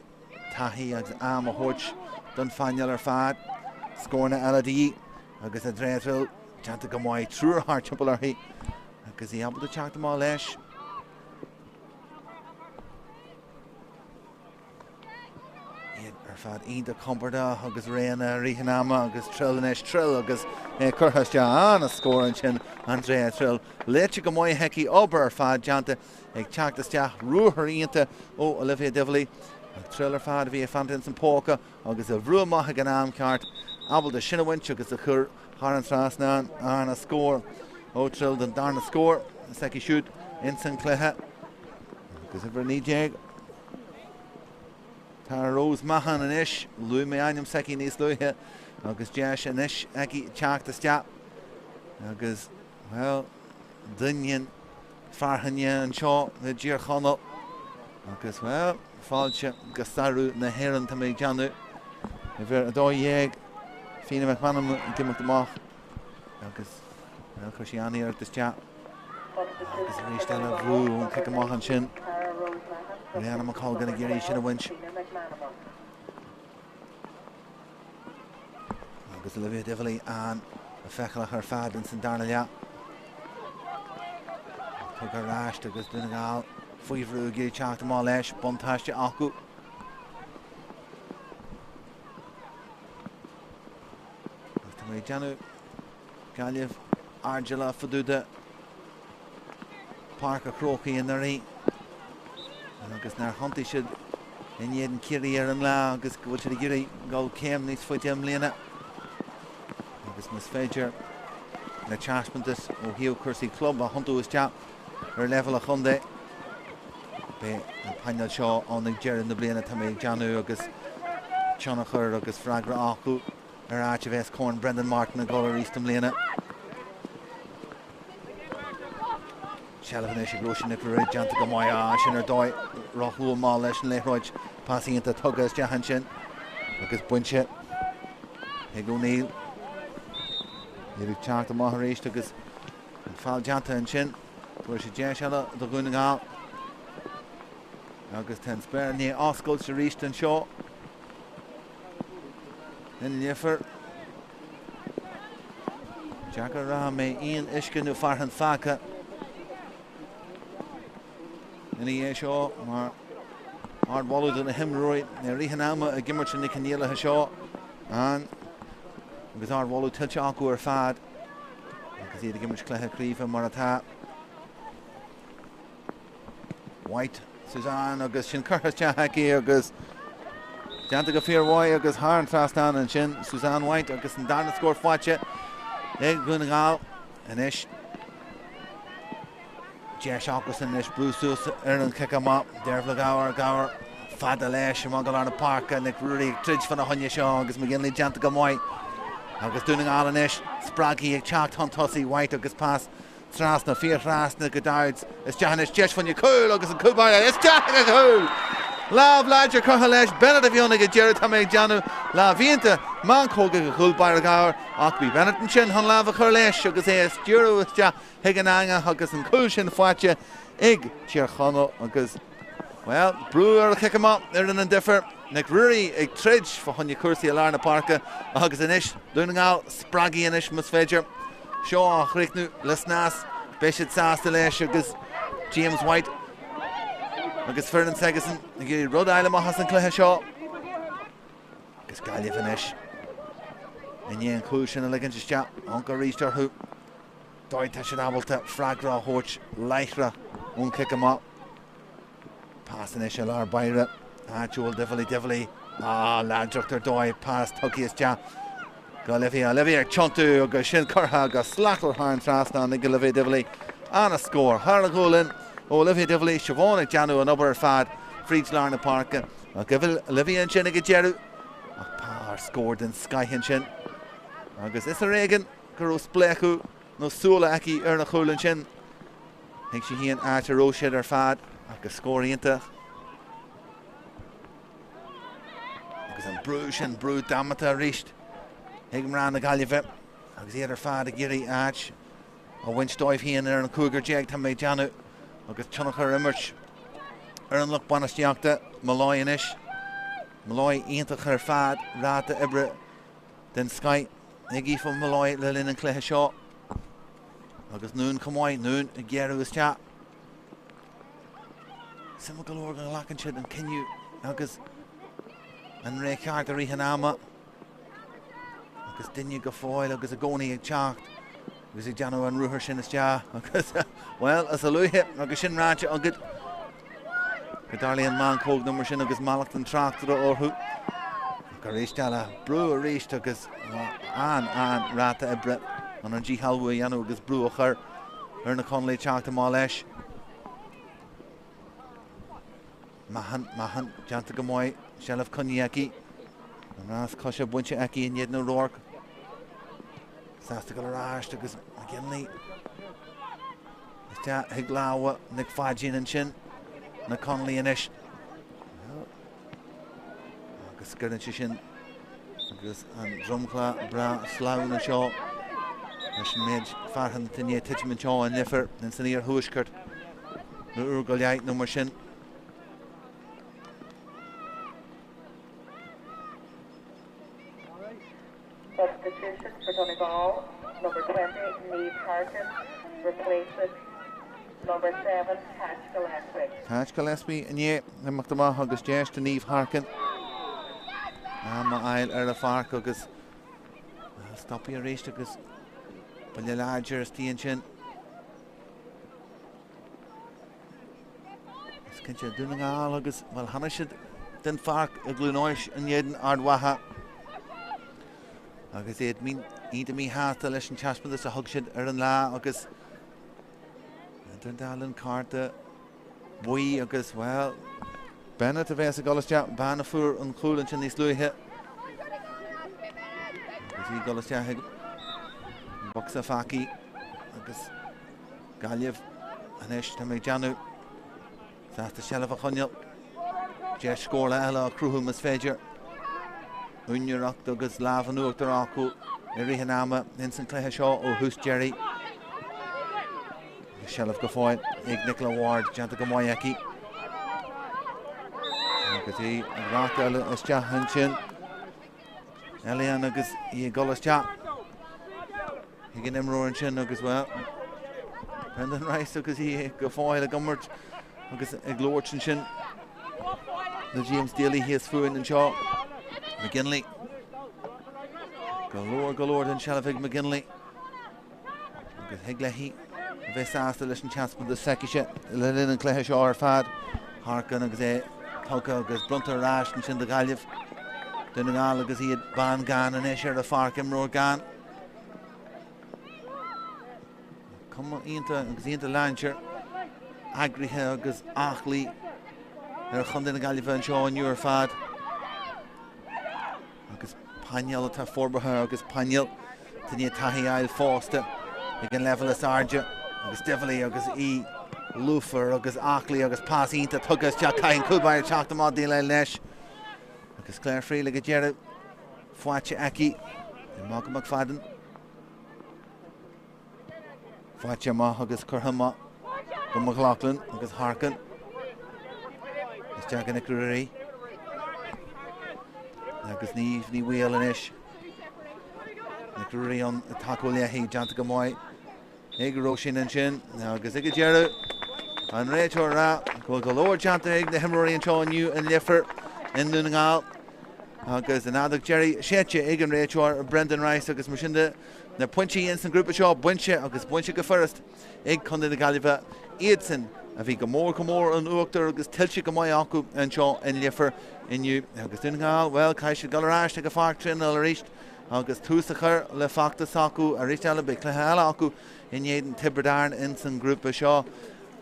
taithí agus am a thabhairt don phainéal ar fad. Scóranna eile de dhíth agus Andrea Trill déanta go maith, triúr thart timpeall uirthi agus í ábalta teacht amach leis. Iad ar fad iontach compordach agus réidh i rith an ama agus Trill anois, Trill agus é curtha isteach. An-scór ansin Andrea Trill. Léite go maith aici, obair ar fad déanta ag teacht isteach, ruathar iontach ó Olivia Divilly. Ach Trill ar fad a bhí ag fanacht ins an póca agus a bhrú amach ag an am ceart, ábalta sin a bhaint agus a chur thar an trasnán. An-scór ó Trill don darna scór s'aici siúd ins an chluiche. Agus uimhir 19, Tara Rose Mahon anois, luaigh mé ainm s'aici níos luaithe agus deis anois aici teacht isteach agus, bhuel, doineann fearthainne anseo i dTír Chonaill agus, bhuel, fáilte go samhradh na hÉireann, tá mé ag déanamh. Uimhir 12, Fíona McManamon ag imeacht amach agus, bhuel, chuir sí an-iarracht isteach agus arís eile bhrú ón cic amach ansin. Rihanna McColgan ag iarraidh sin a bhaint. Agus Olivia Divilly an-fheiceálach ar fad ins an darna leath. Tugtha ar ais agus Dún na nGall faoi bhrú ag iarraidh teacht amach leis, buntáiste acu. Agus tá mé ag déanamh Gaillimh airdeallach fá dtaobh de Páirc a' Chrócaigh anuraidh agus nár thiontaigh siad in éadan Ciarraí ar an lá agus go bhfuil siad ag iarraidh dul céim níos faide i mbliana agus más féidir na taispeántais ó thaobh cúrsaí club a thiontú isteach ar leibhéal an chontae. Beidh an painéal seo ann ag deireadh na bliana, tá mé ag déanamh, agus tionchar agus freagra acu ar áit a bheas Corn Brendan Martin ag dul arís i mbliana. Seilbh anois ag Róisín Nic Ruairí, déanta go maith, ah, sin ar dóigh, rothlú amach leis an liathróid, pas iontach tugtha isteach ansin agus bainte ag O'Neill. Iad ag teacht amach arís agus An feall déanta ansin. Tabharfaidh sé deis eile do Dhún na nGall. Agus tá an spéir i ndiaidh oscailt arís anseo i Leifear. Deacair a rá an mbeidh aon uisce nó fearthainn fágtha ina dhiaidh seo mar ardmholadh do na himreoirí i rith an ama ag imirt na coinníollacha seo agus ardmholadh tuillte acu ar fad. Agus iad ag imirt cluiche craoibhe mar atá. White, Suzanne agus sin curtha isteach aici agus déanta go fíormhaith agus thar an trasnán ansin Suzanne White agus an darna scór faighte ag Dhún na nGall anois. Deis acusan anois brú suas ar an chic amach. Dearbhla Gower, Gower fada leis amach go lár na páirce. Nic Ruairí ag troid fána choinne seo agus McGinley déanta go maith. Agus Dún na nGall anois spreagtha ag teacht chun tosaigh White agus pas trasna, fíor-thrasna go Dowds. Isteach anois deis fá choinne cúl agus an cúl báire isteach ag an chúl! Lámh láidir curtha leis, Bennett a bhí ann ag an deireadh, tá mé ag déanamh lámh iontach meancóg ag an chúl báire Gower ach bhí Bennett ansin chun lámh a chur leis agus é a stiúradh isteach chuig an eangach agus an cúl sin faighte ag Tír Chonaill agus, bhuel, brú ar an chic amach a rinne an difear. Nic Ruairí ag troid fá choinne cúrsaí i lár na páirce agus anois Dún na nGall spreagtha anois más féidir seo a chríochnú le snas. Beidh siad sásta leis agus James White agus foireann s'aigesan ag iarraidh rud a fháil amach as an chluiche seo. Agus Gaillimh anois i ndiaidh an chúl sin a ligint isteach, ionc arís orthu. Dóigh tá siad ábalta freagra a thabhairt láithreach ón chic amach. Pas anois i lár báire, áit a bhfuil Divilly Divilly. Ah, láidreacht ar dóigh, pas tugtha isteach go Olivia. Olivia ag tiontú agus sin curtha go slachtmhar thar an trasnán ag Olivia Divilly. Ana-scór thar a ghualainn ó Olivia Divilly. Siobhán ag déanamh an obair ar fad fríd lár na páirce. Ach Olivia ansin ag an deireadh. Ach scór den scoith ansin. Agus is ar éigean go raibh spléachadh nó súile aici ar an chúl ansin. Thuig sí féin áit a raibh siad ar fad agus scór iontach. Agus an brú sin, brú damanta arís ag mná na Gaillimhe agus iad ar fad ag iarraidh áit a bhaint dóibh féin ar an chúigear déag tá mé ag déanamh agus tionchar a imirt ar an lucht bainistíochta Molloy anois. Molloy iontach ar fad, ráta oibre den scoith ag Aoife Molloy le linn an chluiche seo. Agus Noone chomh maith, Noone ag géarú isteach. Suimiúil go leor go nglacann siad an cinneadh agus an ré ceart i rith an ama. Agus duine go fóill agus i gcónaí ag teacht agus ag déanamh an ruathar sin isteach agus, bhuel, is a luaithe agus sin ráite agat go dtarlaíonn meancóg nó mar sin agus mallacht an tráchtaire orthu. Ach arís eile, brú arís agus an-an-ráta oibre chun an díshealbhú a dhéanamh agus brú a chur ar na Conallaigh teacht amach leis. Mahon, Mahon, déanta go maith, seilbh coinnithe aici. An rás coise bainte aici in éadan O'Rourke. Sásta dul ar ais agus McGinley isteach chuig lámha Nic Pháidín ansin. Na Conallaigh anois. Agus scoireann sé sin agus an dromchla breá sleamhain anseo leis an méid fearthainn atá i ndiaidh titim anseo i Leifear ins an iarthuaisceart nó uair go leith nó mar sin. Substitution for Donegal, number 20, Niamh Harkin, replaces number 7, Cáit Gillespie. Cáit Gillespie i ndiaidh imeacht amach agus deis do Niamh Harkin am a fháil ar an pháirc agus stopaí arís agus buille láidir istigh ansin. Is cinnte Dún na nGall agus, bhuel, tháinig siad den pháirc i gCluain Eois in éadan Ard Mhacha agus iad iontach míshásta leis an taispeántas a thug siad ar an lá agus idir an dá linn cárta buí agus, bhuel, Bennett a bheas ag dul isteach, bean a fuair an cúl ansin níos luaithe agus í ag dul isteach ag an bocsa pheacaí agus Gaillimh anois, tá mé ag déanamh, sásta seilbh a choinneáil. Deis scórála eile a chruthú más féidir. Úinéireacht agus lámh in uachtar acu i rith an ama ins an chluiche seo ó thús deiridh. Agus seilbh go fóill ag Nicola Ward, déanta go maith aici. Agus í ag reáchtáil isteach ansin. Eliane agus í ag dul isteach chuig an imreoir ansin agus, bhuel, Brendan Rice agus í go fóill ag imirt agus ag labhairt ansin le James Daly thíos fúinn anseo. McGinley. Go leor, go leor den seilbh ag McGinley. Agus thig léi a bheith sásta leis an taispeántas s'aicise le linn an chluiche seo ar fad. Harkin agus é tugtha agus bronnta ar ais ansin do Ghaillimh. Dún na nGall agus iad bean gann anois ar an pháirc, imreoir gann. Cuma iontach agus iontach láidir, eagraithe agus aclaí ar Chontae na Gaillimhe anseo inniu ar fad. Agus painéal atá forbartha agus painéal atá i ndiaidh taithí a fháil fosta ag an leibhéal is airde agus Divilly agus í lúfar agus aclaí agus pas iontach tugtha isteach caithfidh an cúl báire teacht amach déileáil leis agus Claire Friel ag an deireadh faighte aici ag Malcolm McFadden. Faighte amach agus curtha amach go McLaughlin agus Harkin. Isteach go Nic Ruairí. Agus Niamh Ní Bhaoill anois. Nic Ruairí an tacú léi déanta go maith ag Róisín ansin agus ag an deireadh an réiteoir ag rá go bhfuil go leor déanta ag na himreoirí anseo inniu in Leifear i nDún na nGall agus an fheadóg deiridh séidte ag an réiteoir Brendan Rice agus mar sin de Na pointí ins an grúpa seo bainte agus bainte go furast ag Contae na Gaillimhe, iadsan a bhí go mór go mór in uachtar agus tuillte go maith acu anseo in Leifear inniu. Agus Dún na nGall, bhuel, caithfidh siad dul ar ais ag an pháirc traenála arís agus tús a chur le feachtas s'acu arís eile. Beidh cluiche eile acu in éadan Tiobraid Árann ins an ngrúpa seo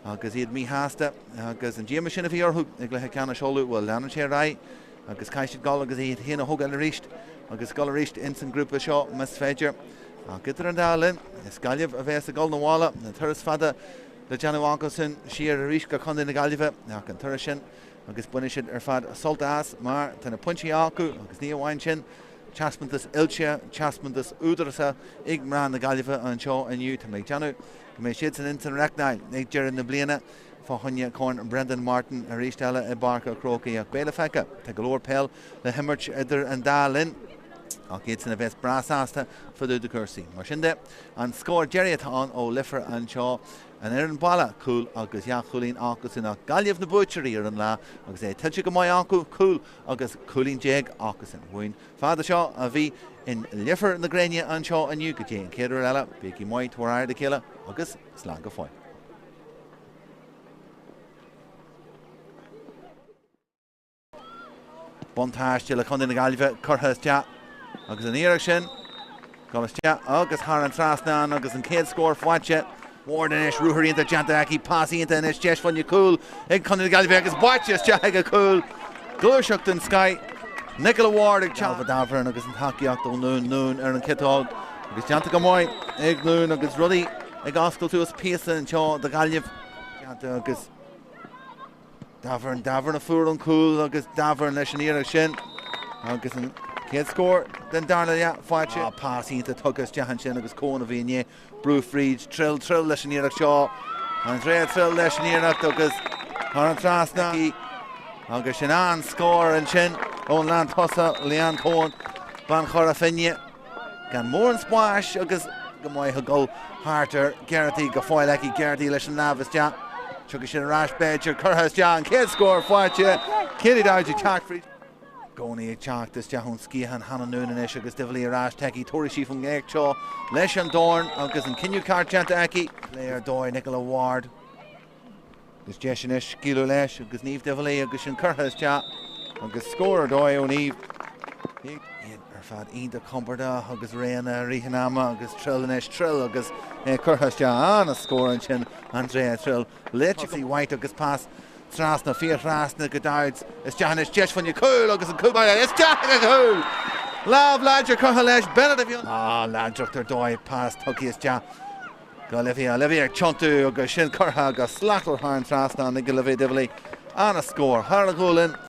agus iad míshásta agus an díoma sin a bhí orthu i gcluiche ceannais Uladh, bhuel, leanann sé ar aghaidh. Agus caithfidh siad dul agus iad féin a thógáil arís agus dul arís ins an grúpa seo más féidir. Ach idir an dá linn, is Gaillimh a bheas ag dul 'na bhaile, an turas fada le déanamh acusan siar arís go Contae na Gaillimhe ach an turas sin agus bainfidh siad ar fad sult as mar tá na pointí acu agus ní amháin sin, taispeántas oilte, taispeántas údarásach ag mná na Gaillimhe anseo inniu. Tá mé ag déanamh go mbeidh siadsan ins an racnáil ag deireadh na bliana. Fá choinne Corn Brendan Martin arís eile i bPáirc an Chrócaigh ach beidh le feiceáil. Tá go leor peil le himirt idir an dá linn ach iadsan a bheas breá sásta fá dtaobh de chúrsaí. Mar sin de, an scór deiridh atá ann ó Leifear anseo, an fhoireann baile, cúl agus dhá chúilín acusan ach Gaillimh na buaiteoirí ar an lá agus é tuillte go maith acu, cúl agus cúilín déag acusan. Uainn fada seo a bhí in Leifear na gréine anseo inniu go dtí an chéad uair eile, bígí maith, tabhair aire do chéile agus slán go fóill. Buntáiste le Contae na Gaillimhe curtha isteach agus an iarracht sin dul isteach agus thar an trasnán agus an chéad scór faighte. Ward anois, ruathar iontach déanta aici, pas iontach anois, deis fá choinne cúl ag Contae na Gaillimhe agus buailte isteach ag an chúl. Gluaiseacht den scoith. Nicola Ward ag teacht. Davern agus an tacaíocht ó Noon Noon ar an chiotóg agus déanta go maith ag Noon agus rudaí ag oscailt suas píosa anseo do Ghaillimh. Déanta agus Davern, Davern a fuair an cúl agus Davern leis an iarracht sin agus an chéad scór den darna leath faighte. Ah, pas iontach tugtha isteach ansin agus Coen a bhí i ndiaidh brú fríd. Trill, Trill leis an iarracht seo. Andrea Trill leis an iarracht agus thar an trasnán. Agus sin an-scór ansin ón lán tosaigh, Leanne Coen, bean Chora Finne. Gan mórán spáis agus go maith ag dul thart ar Geraghty go fóill aici. Geraghty leis an lámh isteach. Tiocfaidh sin ar ais b'fhéidir. Curtha isteach an chéad scór faighte. Katie Dowds ag teacht fríd. Gcónaí ag teacht isteach ón sciathán Hannah Noone anois agus Divilly ar ais aici. Tabharfaidh sí faoin éacht seo leis an dorn agus an cinneadh ceart déanta aici. Plé ar dóigh Nicola Ward. Agus deis anois scaoileadh leis agus Niamh Divilly agus sin curtha isteach agus scór ar dóigh ó Niamh. Iad ar fad iontach compordach agus réidh i rith an ama agus Trill anois, Trill agus é curtha isteach. An-scór ansin Andrea Trill. Léite White agus pas trasna, fíor-thrasna go Dowds. Isteach anois, deis fá choinne cúl agus an cúl báire isteach ag an chúl! Lámh láidir curtha leis, Bennett a bhí ann. Ah, láidreacht ar dóigh, pas tugtha isteach go Olivia, Olivia ag tiontú agus sin curtha go slachtmhar thar an trasnán ag Olivia Divilly. An-scór thar an ghualainn.